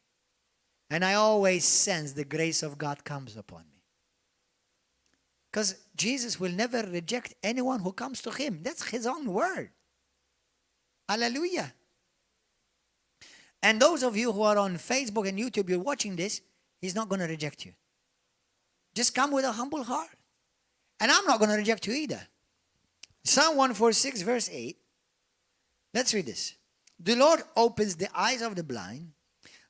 And I always sense the grace of God comes upon me. Because Jesus will never reject anyone who comes to him. That's his own word. Hallelujah. And those of you who are on Facebook and YouTube, you're watching this, he's not going to reject you. Just come with a humble heart. And I'm not going to reject you either. Psalm 146 verse 8. Let's read this. The Lord opens the eyes of the blind.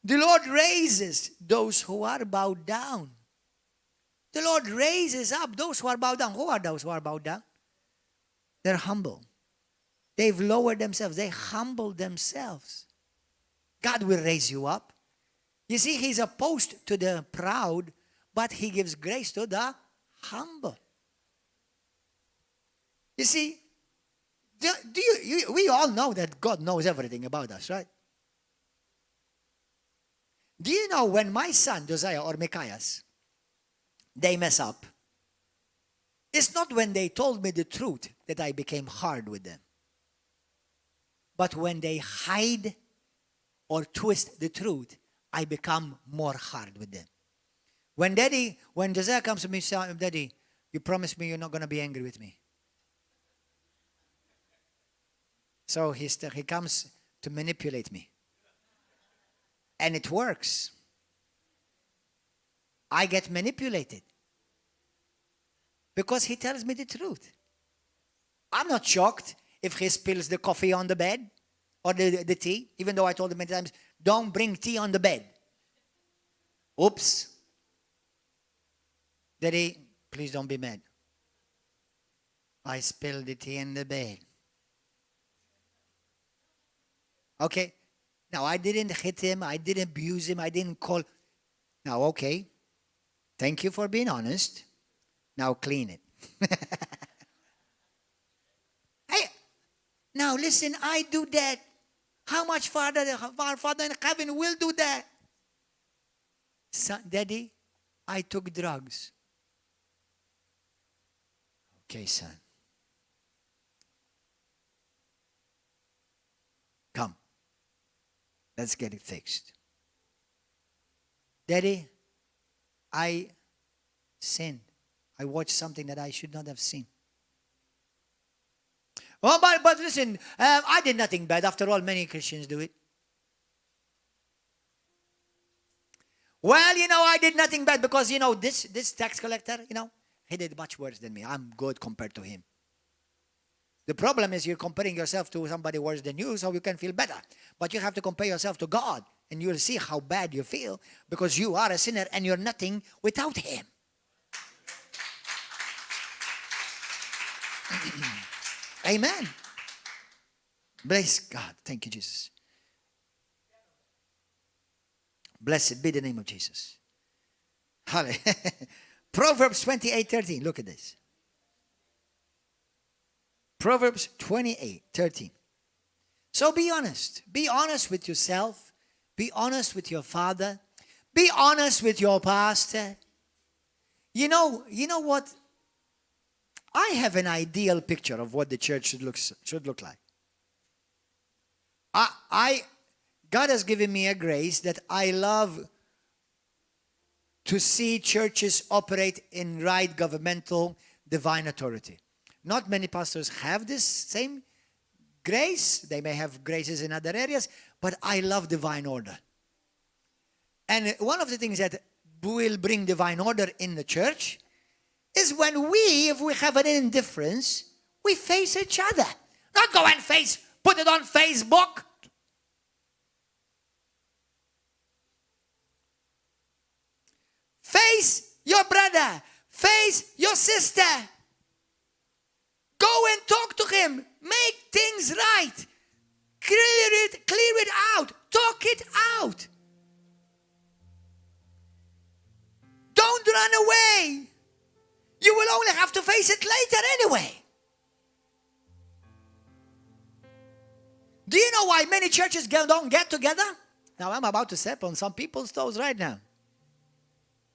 The Lord raises those who are bowed down. The Lord raises up those who are bowed down. Who are those who are bowed down? They're humble. They've lowered themselves. They humble themselves. God will raise you up. You see, he's opposed to the proud, but he gives grace to the humble. You see, we all know that God knows everything about us, right? Do you know when my son, Josiah or Micaias, they mess up, it's not when they told me the truth that I became hard with them. But when they hide or twist the truth, I become more hard with them. When Josiah comes to me, saying, Daddy, you promised me you're not going to be angry with me. So he comes to manipulate me. And it works. I get manipulated. Because he tells me the truth. I'm not shocked if he spills the coffee on the bed or the tea, even though I told him many times, don't bring tea on the bed. Oops. Daddy, please don't be mad. I spilled the tea in the bed. Okay. Now, I didn't hit him. I didn't abuse him. I didn't call. Now, okay. Thank you for being honest. Now, clean it. Hey, now, listen, I do that. How much farther our Father in heaven will do that? Son, Daddy, I took drugs. Okay, son. Come. Let's get it fixed. Daddy, I sinned. I watched something that I should not have seen. Oh, but listen, I did nothing bad. After all, many Christians do it. Well, I did nothing bad because, this tax collector, he did much worse than me. I'm good compared to him. The problem is you're comparing yourself to somebody worse than you so you can feel better. But you have to compare yourself to God and you'll see how bad you feel because you are a sinner and you're nothing without him. Amen. Bless God. Thank you, Jesus. Blessed be the name of Jesus. Hallelujah. Proverbs 28:13. Look at this. Proverbs 28:13. So be honest. Be honest with yourself. Be honest with your father. Be honest with your pastor. You know what? I have an ideal picture of what the church should look like. God has given me a grace that I love to see churches operate in right governmental divine authority. Not many pastors have this same grace. They may have graces in other areas, but I love divine order. And one of the things that will bring divine order in the church is when if we have an indifference, we face each other. Not go and put it on Facebook. Face your brother. Face your sister. Go and talk to him. Make things right. Clear it out. Talk it out. Don't run away. You will only have to face it later anyway. Do you know why many churches don't get together? Now I'm about to step on some people's toes right now.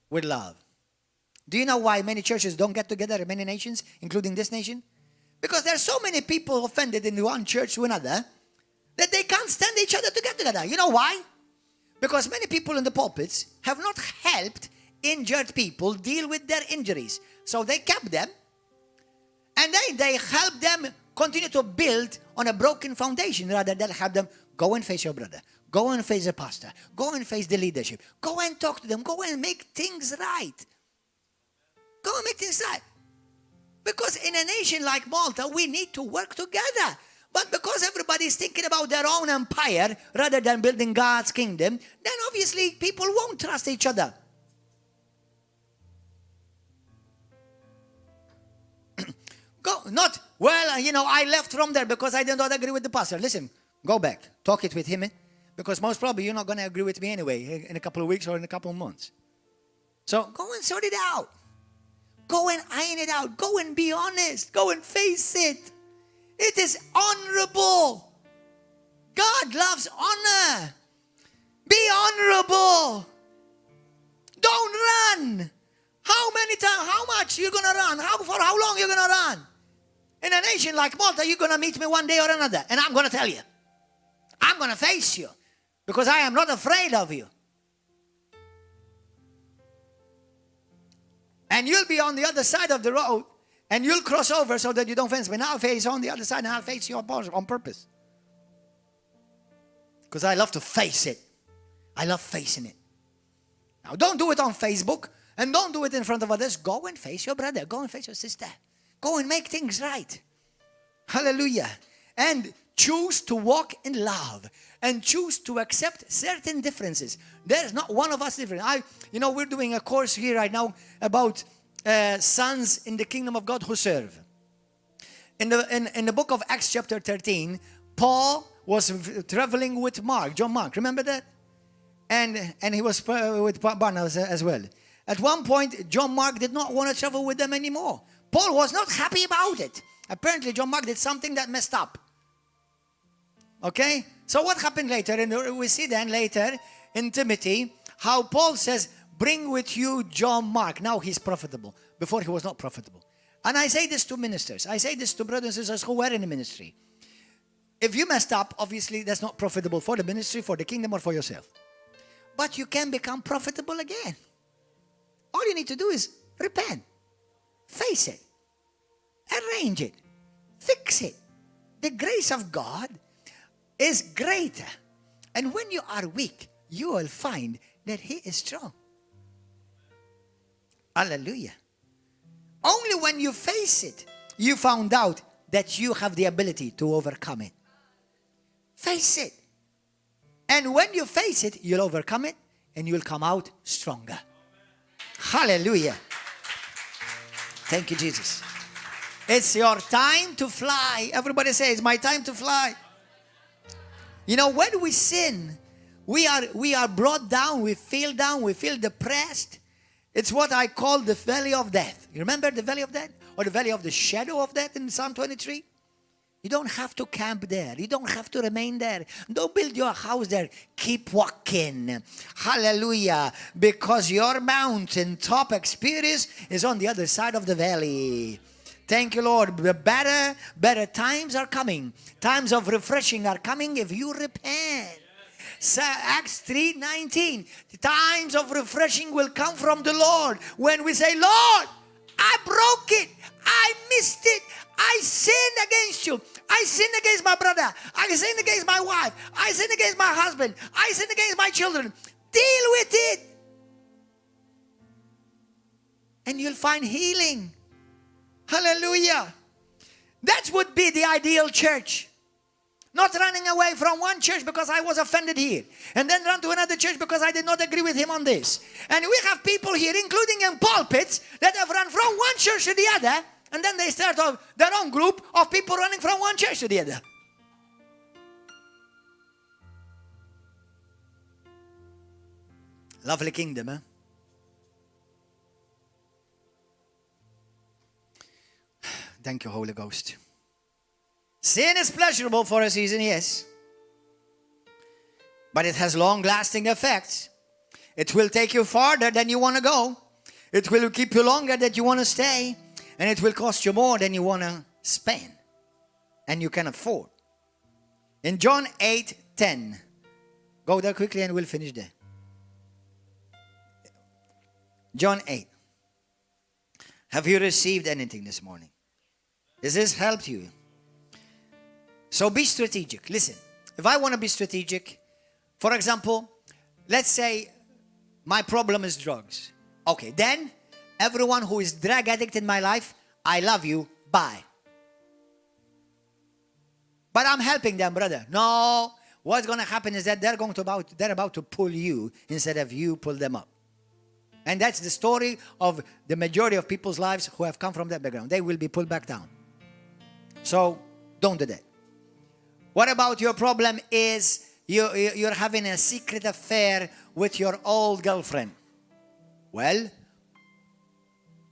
With love. Do you know why many churches don't get together in many nations, including this nation? Because there are so many people offended in one church to another that they can't stand each other to get together. You know why? Because many people in the pulpits have not helped injured people deal with their injuries. So they kept them, and they help them continue to build on a broken foundation rather than have them go and face your brother. Go and face the pastor. Go and face the leadership. Go and talk to them. Go and make things right. Go and make things right. Because in a nation like Malta, we need to work together. But because everybody's thinking about their own empire rather than building God's kingdom, then obviously people won't trust each other. I left from there because I did not agree with the pastor. Listen, go back. Talk it with him. Because most probably you're not going to agree with me anyway in a couple of weeks or in a couple of months. So go and sort it out. Go and iron it out. Go and be honest. Go and face it. It is honorable. God loves honor. Be honorable. Don't run. How many times, how much you're going to run? For how long you're going to run? In a nation like Malta, you're going to meet me one day or another. And I'm going to tell you. I'm going to face you. Because I am not afraid of you. And you'll be on the other side of the road. And you'll cross over so that you don't face me. Now I'll face on the other side and I'll face you on purpose. Because I love to face it. I love facing it. Now don't do it on Facebook. And don't do it in front of others. Go and face your brother. Go and face your sister. Go and make things right. Hallelujah. And choose to walk in love. And choose to accept certain differences. There's not one of us different. We're doing a course here right now about sons in the kingdom of God who serve. In the book of Acts chapter 13, Paul was traveling with John Mark. Remember that? And he was with Barnabas as well. At one point, John Mark did not want to travel with them anymore. Paul was not happy about it. Apparently, John Mark did something that messed up. Okay? So what happened later? And we see then later in Timothy how Paul says, bring with you John Mark. Now he's profitable. Before he was not profitable. And I say this to ministers. I say this to brothers and sisters who were in the ministry. If you messed up, obviously that's not profitable for the ministry, for the kingdom, or for yourself. But you can become profitable again. All you need to do is repent. Face it. Arrange it. Fix it. The grace of God is greater. And when you are weak, you will find that He is strong. Hallelujah. Only when you face it, you found out that you have the ability to overcome it. Face it. And when you face it, you'll overcome it and you'll come out stronger. Hallelujah. Thank you, Jesus. It's your time to fly. Everybody say, it's my time to fly. You know, when we sin, we are brought down, we feel depressed. It's what I call the valley of death. You remember the valley of death? Or the valley of the shadow of death in Psalm 23? You don't have to camp there. You don't have to remain there. Don't build your house there. Keep walking. Hallelujah. Because your mountaintop experience is on the other side of the valley. Thank you, Lord. The better times are coming. Times of refreshing are coming if you repent. So Acts 3:19. The times of refreshing will come from the Lord when we say, Lord, I broke it. I missed it. I sinned against you. I sinned against my brother. I sinned against my wife. I sinned against my husband. I sinned against my children. Deal with it. And you'll find healing. Hallelujah. That would be the ideal church. Not running away from one church because I was offended here. And then run to another church because I did not agree with him on this. And we have people here, including in pulpits, that have run from one church to the other. And then they start their own group of people running from one church to the other. Lovely kingdom, eh? Thank you, Holy Ghost. Sin is pleasurable for a season, yes. But it has long-lasting effects. It will take you farther than you want to go. It will keep you longer than you want to stay. And it will cost you more than you want to spend. And you can afford. In John 8:10. Go there quickly and we'll finish there. John 8. Have you received anything this morning? Has this helped you? So be strategic. Listen, if I want to be strategic, for example, let's say my problem is drugs. Okay, then everyone who is drug addict in my life, I love you, bye. But I'm helping them, brother. No, what's going to happen is that they're about to pull you instead of you pull them up. And that's the story of the majority of people's lives who have come from that background. They will be pulled back down. So don't do that. What about your problem is you're having a secret affair with your old girlfriend? Well,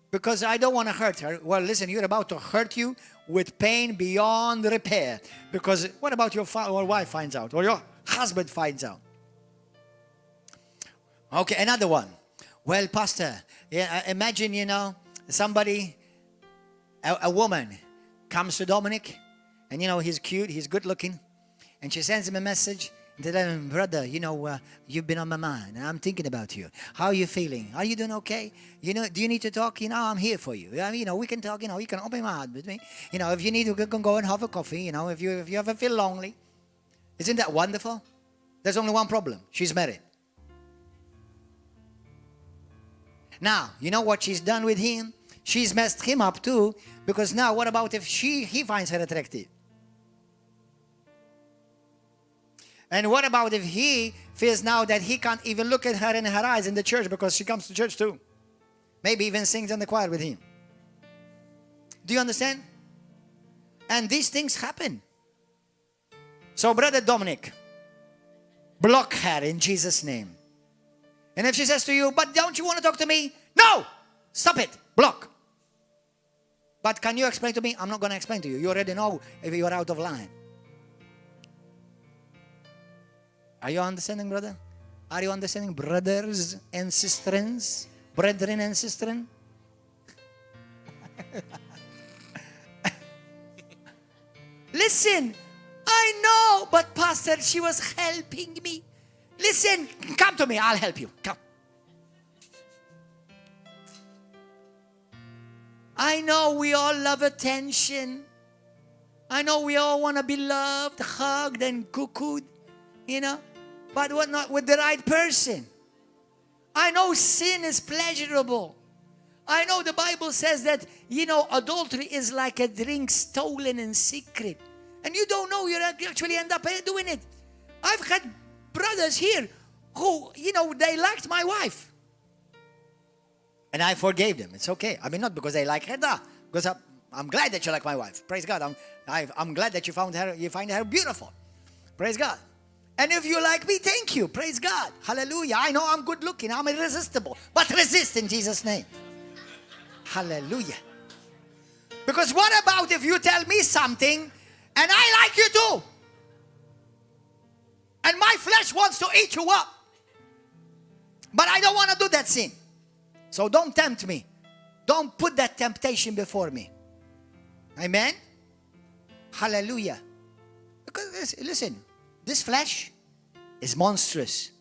because I don't want to hurt her. Well, listen, you're about to hurt you with pain beyond repair. Because what about your wife finds out or your husband finds out? Okay, another one. Well, Pastor, imagine, somebody, a woman comes to Dominic, and, he's cute, he's good looking, and she sends him a message, and tells him, brother, you've been on my mind, and I'm thinking about you. How are you feeling? Are you doing okay? Do you need to talk? I'm here for you. We can talk, you can open my heart with me. If you need to, you can go and have a coffee, if you ever feel lonely. Isn't that wonderful? There's only one problem. She's married. Now, you know what she's done with him? She's messed him up too, because now what about if he finds her attractive? And what about if he feels now that he can't even look at her in her eyes in the church because she comes to church too? Maybe even sings in the choir with him. Do you understand? And these things happen. So, Brother Dominic, block her in Jesus' name. And if she says to you, but don't you want to talk to me? No! Stop it. Block. But can you explain to me? I'm not going to explain to you. You already know if you're out of line. Are you understanding, brother? Are you understanding, brothers and sisters? Brethren and sisters? Listen, I know, but Pastor, she was helping me. Listen, come to me, I'll help you. Come. I know we all love attention. I know we all want to be loved, hugged, and cuckooed, but what not with the right person. I know sin is pleasurable. I know the Bible says that, adultery is like a drink stolen in secret. And you don't know, you actually end up doing it. I've had brothers here who, they liked my wife. And I forgave them. It's okay. Not because they like her, because I'm glad that you like my wife. Praise God. I'm glad that you find her beautiful. Praise God. And if you like me, thank you. Praise God. Hallelujah. I know I'm good looking. I'm irresistible. But resist in Jesus' name. Hallelujah. Because what about if you tell me something And I like you too. And my flesh wants to eat you up. But I don't want to do that sin. So don't tempt me. Don't put that temptation before me. Amen? Hallelujah. Because listen, this flesh is monstrous.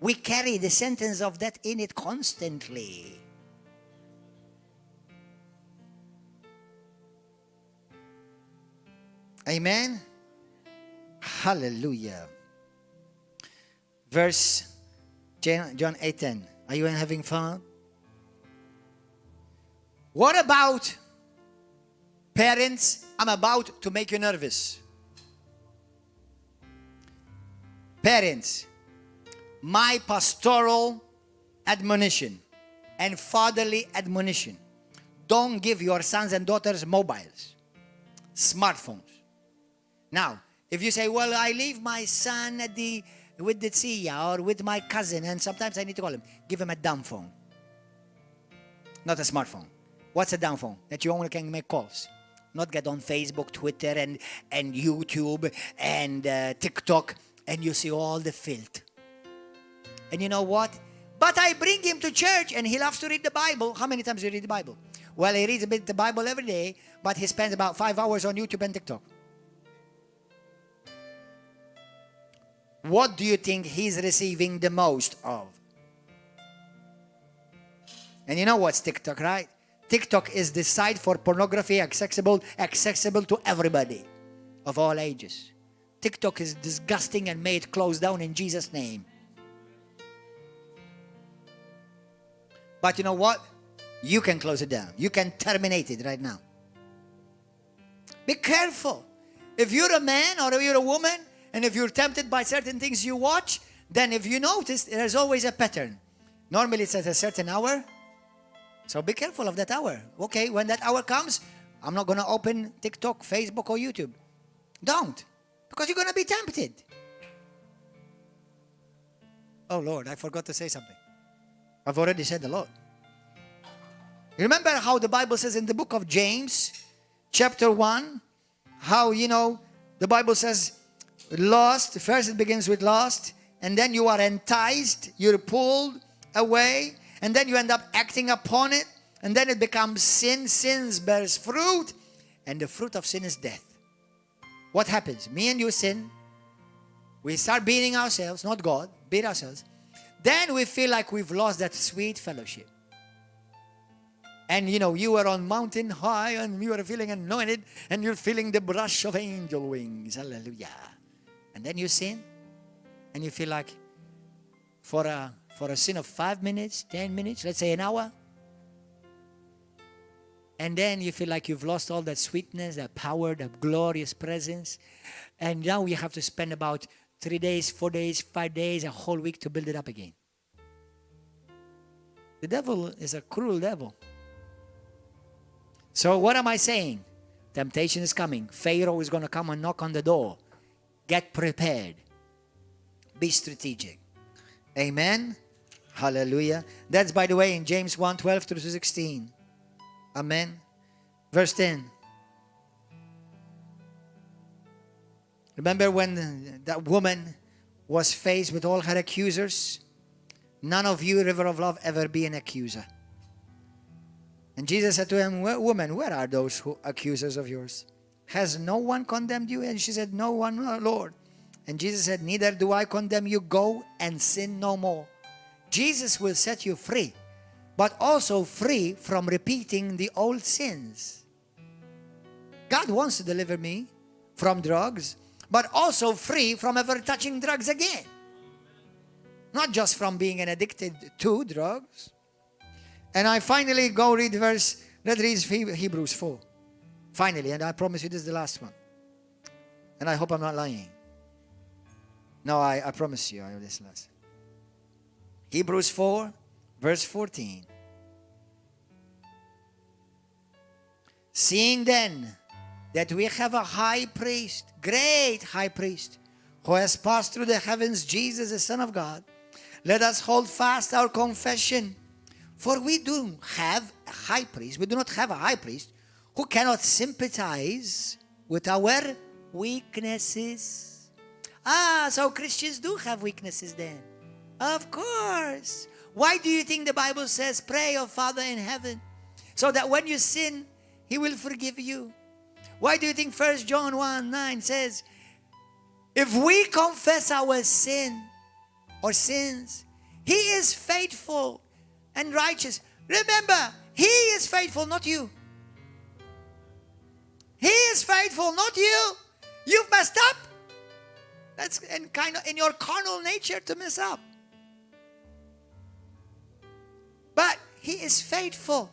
We carry the sentence of that in it constantly. Amen? Hallelujah. Verse John 8:10. Are you having fun? What about parents? I'm about to make you nervous. Parents, my pastoral admonition and fatherly admonition: don't give your sons and daughters mobiles, smartphones. Now, if you say, well, I leave my son with the tia or with my cousin, and sometimes I need to call him, give him a dumb phone. Not a smartphone. What's a dumb phone? That you only can make calls. Not get on Facebook, Twitter, and YouTube, and TikTok, and you see all the filth. And you know what? But I bring him to church, and he loves to read the Bible. How many times do you read the Bible? Well, he reads a bit the Bible every day, but he spends about 5 hours on YouTube and TikTok. What do you think he's receiving the most of? And you know what's TikTok, right? TikTok is the site for pornography, accessible to everybody of all ages. TikTok is disgusting and may it close down in Jesus' name. But you know what? You can close it down. You can terminate it right now. Be careful. If you're a man or if you're a woman, and if you're tempted by certain things you watch, then if you notice, there's always a pattern. Normally it's at a certain hour. So be careful of that hour. Okay, when that hour comes, I'm not going to open TikTok, Facebook, or YouTube. Don't. Because you're going to be tempted. Oh, Lord, I forgot to say something. I've already said a lot. Remember how the Bible says in the book of James, chapter 1, how, the Bible says, lost, first it begins with lost, and then you are enticed, you're pulled away, and then you end up acting upon it, and then it becomes sin. Sin bears fruit, and the fruit of sin is death. What happens? Me and you sin. We start beating ourselves, not God, beat ourselves. Then we feel like we've lost that sweet fellowship. And you were on mountain high, and you were feeling anointed, and you're feeling the brush of angel wings. Hallelujah. And then you sin, and you feel like for a sin of 5 minutes, 10 minutes, let's say an hour, and then you feel like you've lost all that sweetness, that power, that glorious presence, and now you have to spend about 3 days, 4 days, 5 days, a whole week to build it up again. The devil is a cruel devil. So what am I saying? Temptation is coming. Pharaoh is going to come and knock on the door. Get prepared. Be strategic. Amen. Hallelujah. That's, by the way, in James 1:12 through 16. Amen. Verse 10. Remember when that woman was faced with all her accusers? None of you, River of Love, ever be an accuser. And Jesus said to him, woman, where are those accusers of yours? Has no one condemned you? And she said, no one, Lord. And Jesus said, neither do I condemn you. Go and sin no more. Jesus will set you free, but also free from repeating the old sins. God wants to deliver me from drugs, but also free from ever touching drugs again. Not just from being addicted to drugs. And I finally go read let's read Hebrews 4. Finally, and I promise you this is the last one. And I hope I'm not lying. No, I promise you, this is the last. Hebrews 4, verse 14. Seeing then that we have a high priest, great high priest, who has passed through the heavens, Jesus, the Son of God, let us hold fast our confession. For we do have a high priest, we do not have a high priest who cannot sympathize with our weaknesses. So Christians do have weaknesses then. Of course. Why do you think the Bible says, pray your Father in heaven, so that when you sin, He will forgive you? Why do you think 1 John 1:9 says, if we confess our sin or sins, He is faithful and righteous. Remember, He is faithful, not you. He is faithful, not you. You've messed up. That's kind of in your carnal nature to mess up. But He is faithful.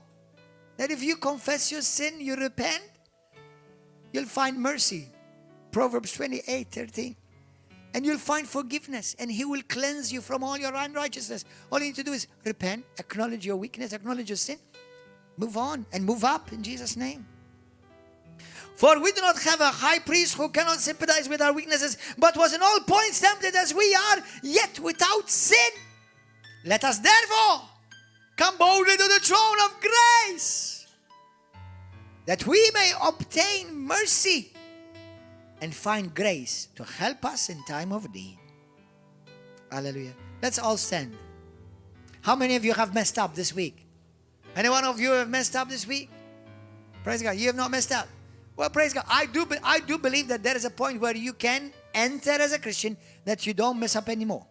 That if you confess your sin, you repent, you'll find mercy. Proverbs 28:13. And you'll find forgiveness, and He will cleanse you from all your unrighteousness. All you need to do is repent, acknowledge your weakness, acknowledge your sin, move on and move up in Jesus' name. For we do not have a high priest who cannot sympathize with our weaknesses, but was in all points tempted as we are, yet without sin. Let us therefore come boldly to the throne of grace, that we may obtain mercy and find grace to help us in time of need. Hallelujah. Let's all stand. How many of you have messed up this week? Any one of you have messed up this week? Praise God. You have not messed up. Well, praise God. I do believe that there is a point where you can enter as a Christian that you don't mess up anymore.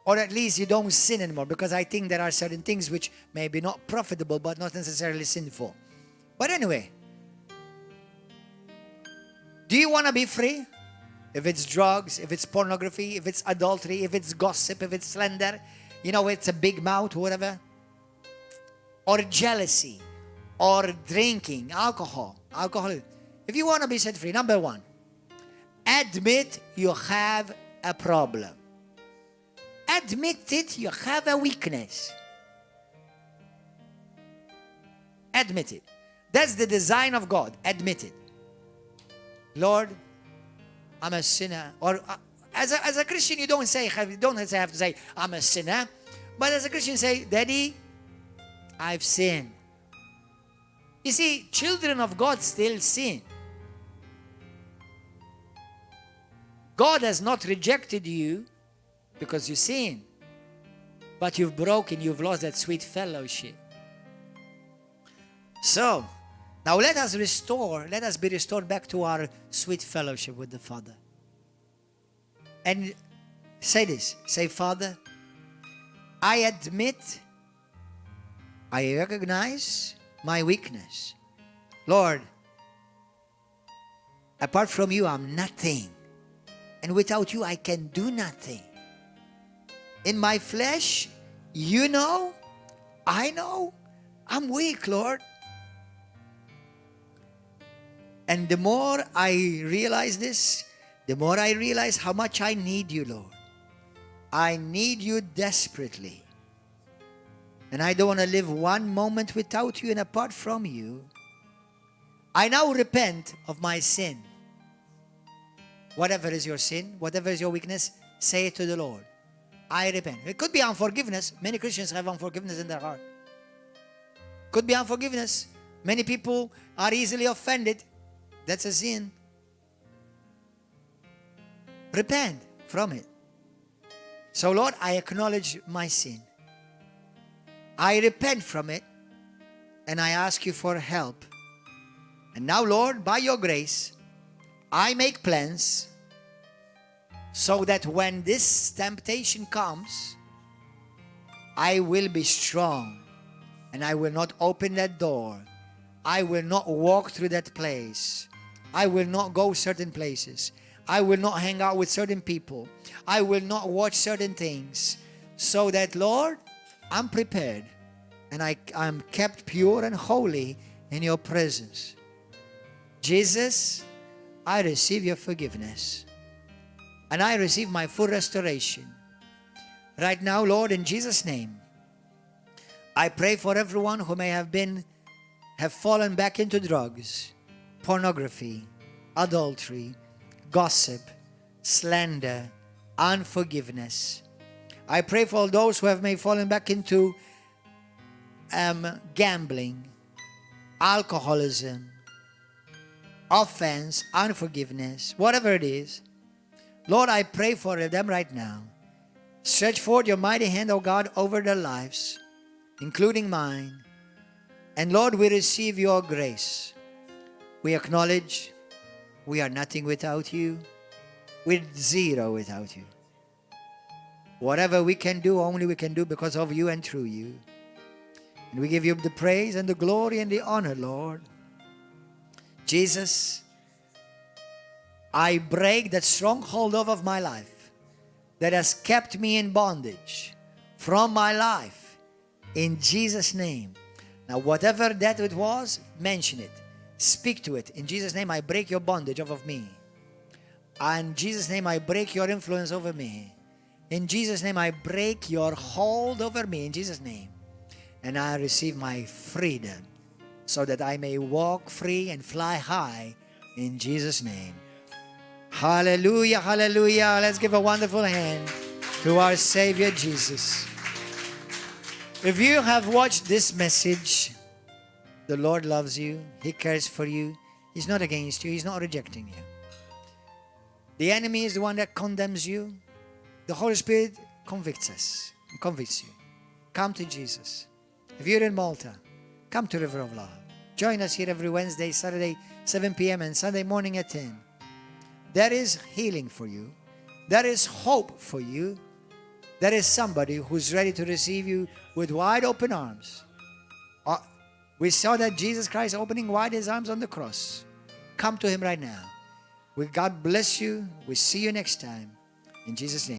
Or at least you don't sin anymore, because I think there are certain things which may be not profitable but not necessarily sinful. But anyway, do you want to be free? If it's drugs, if it's pornography, if it's adultery, if it's gossip, if it's slander, it's a big mouth, whatever. Or jealousy, or drinking, alcohol. If you want to be set free, number one, admit you have a problem. Admit it, you have a weakness. Admit it. That's the design of God. Admit it. Lord, I'm a sinner. Or as a Christian, you don't have to say, I'm a sinner. But as a Christian, say, Daddy, I've sinned. You see, children of God still sin. God has not rejected you because you sin. But you've lost that sweet fellowship. So, now let us be restored back to our sweet fellowship with the Father. And say this, say, Father, I recognize my weakness. Lord, apart from you, I'm nothing. And without you, I can do nothing. In my flesh, I know, I'm weak, Lord. And the more I realize this, the more I realize how much I need you, Lord. I need you desperately. And I don't want to live one moment without you and apart from you. I now repent of my sin. Whatever is your sin, whatever is your weakness, say it to the Lord. I repent. It could be unforgiveness. Many Christians have unforgiveness in their heart. Could be unforgiveness. Many people are easily offended. That's a sin. Repent from it. So, Lord, I acknowledge my sin. I repent from it, and I ask you for help. And now, Lord, by your grace, I make plans so that when this temptation comes, I will be strong, and I will not open that door. I will not walk through that place. I will not go certain places. I will not hang out with certain people. I will not watch certain things. So that, Lord, I'm prepared and I'm kept pure and holy in your presence. Jesus, I receive your forgiveness. And I receive my full restoration. Right now, Lord, in Jesus' name, I pray for everyone who may have fallen back into drugs, pornography, adultery, gossip, slander, unforgiveness. I pray for all those who may have fallen back into gambling, alcoholism, offense, unforgiveness, whatever it is. Lord, I pray for them right now. Stretch forth your mighty hand, O God, over their lives, including mine. And Lord, we receive your grace. We acknowledge we are nothing without you. We're zero without you. Whatever we can do, only we can do because of you and through you. And we give you the praise and the glory and the honor, Lord. Jesus, I break that stronghold of my life that has kept me in bondage from my life in Jesus' name. Now, whatever that it was, mention it. Speak to it. In Jesus' name, I break your bondage off of me. In Jesus' name, I break your influence over me. In Jesus' name, I break your hold over me. In Jesus' name. And I receive my freedom so that I may walk free and fly high in Jesus' name. Hallelujah, hallelujah. Let's give a wonderful hand to our Savior Jesus. If you have watched this message, the Lord loves you. He cares for you. He's not against you. He's not rejecting you. The enemy is the one that condemns you. The Holy Spirit convicts us, convicts you. Come to Jesus. If you're in Malta, come to River of Love. Join us here every Wednesday, Saturday, 7 p.m. and Sunday morning at 10. There is healing for you. There is hope for you. There is somebody who's ready to receive you with wide open arms. We saw that Jesus Christ opening wide his arms on the cross. Come to him right now. God bless you. We'll see you next time. In Jesus' name.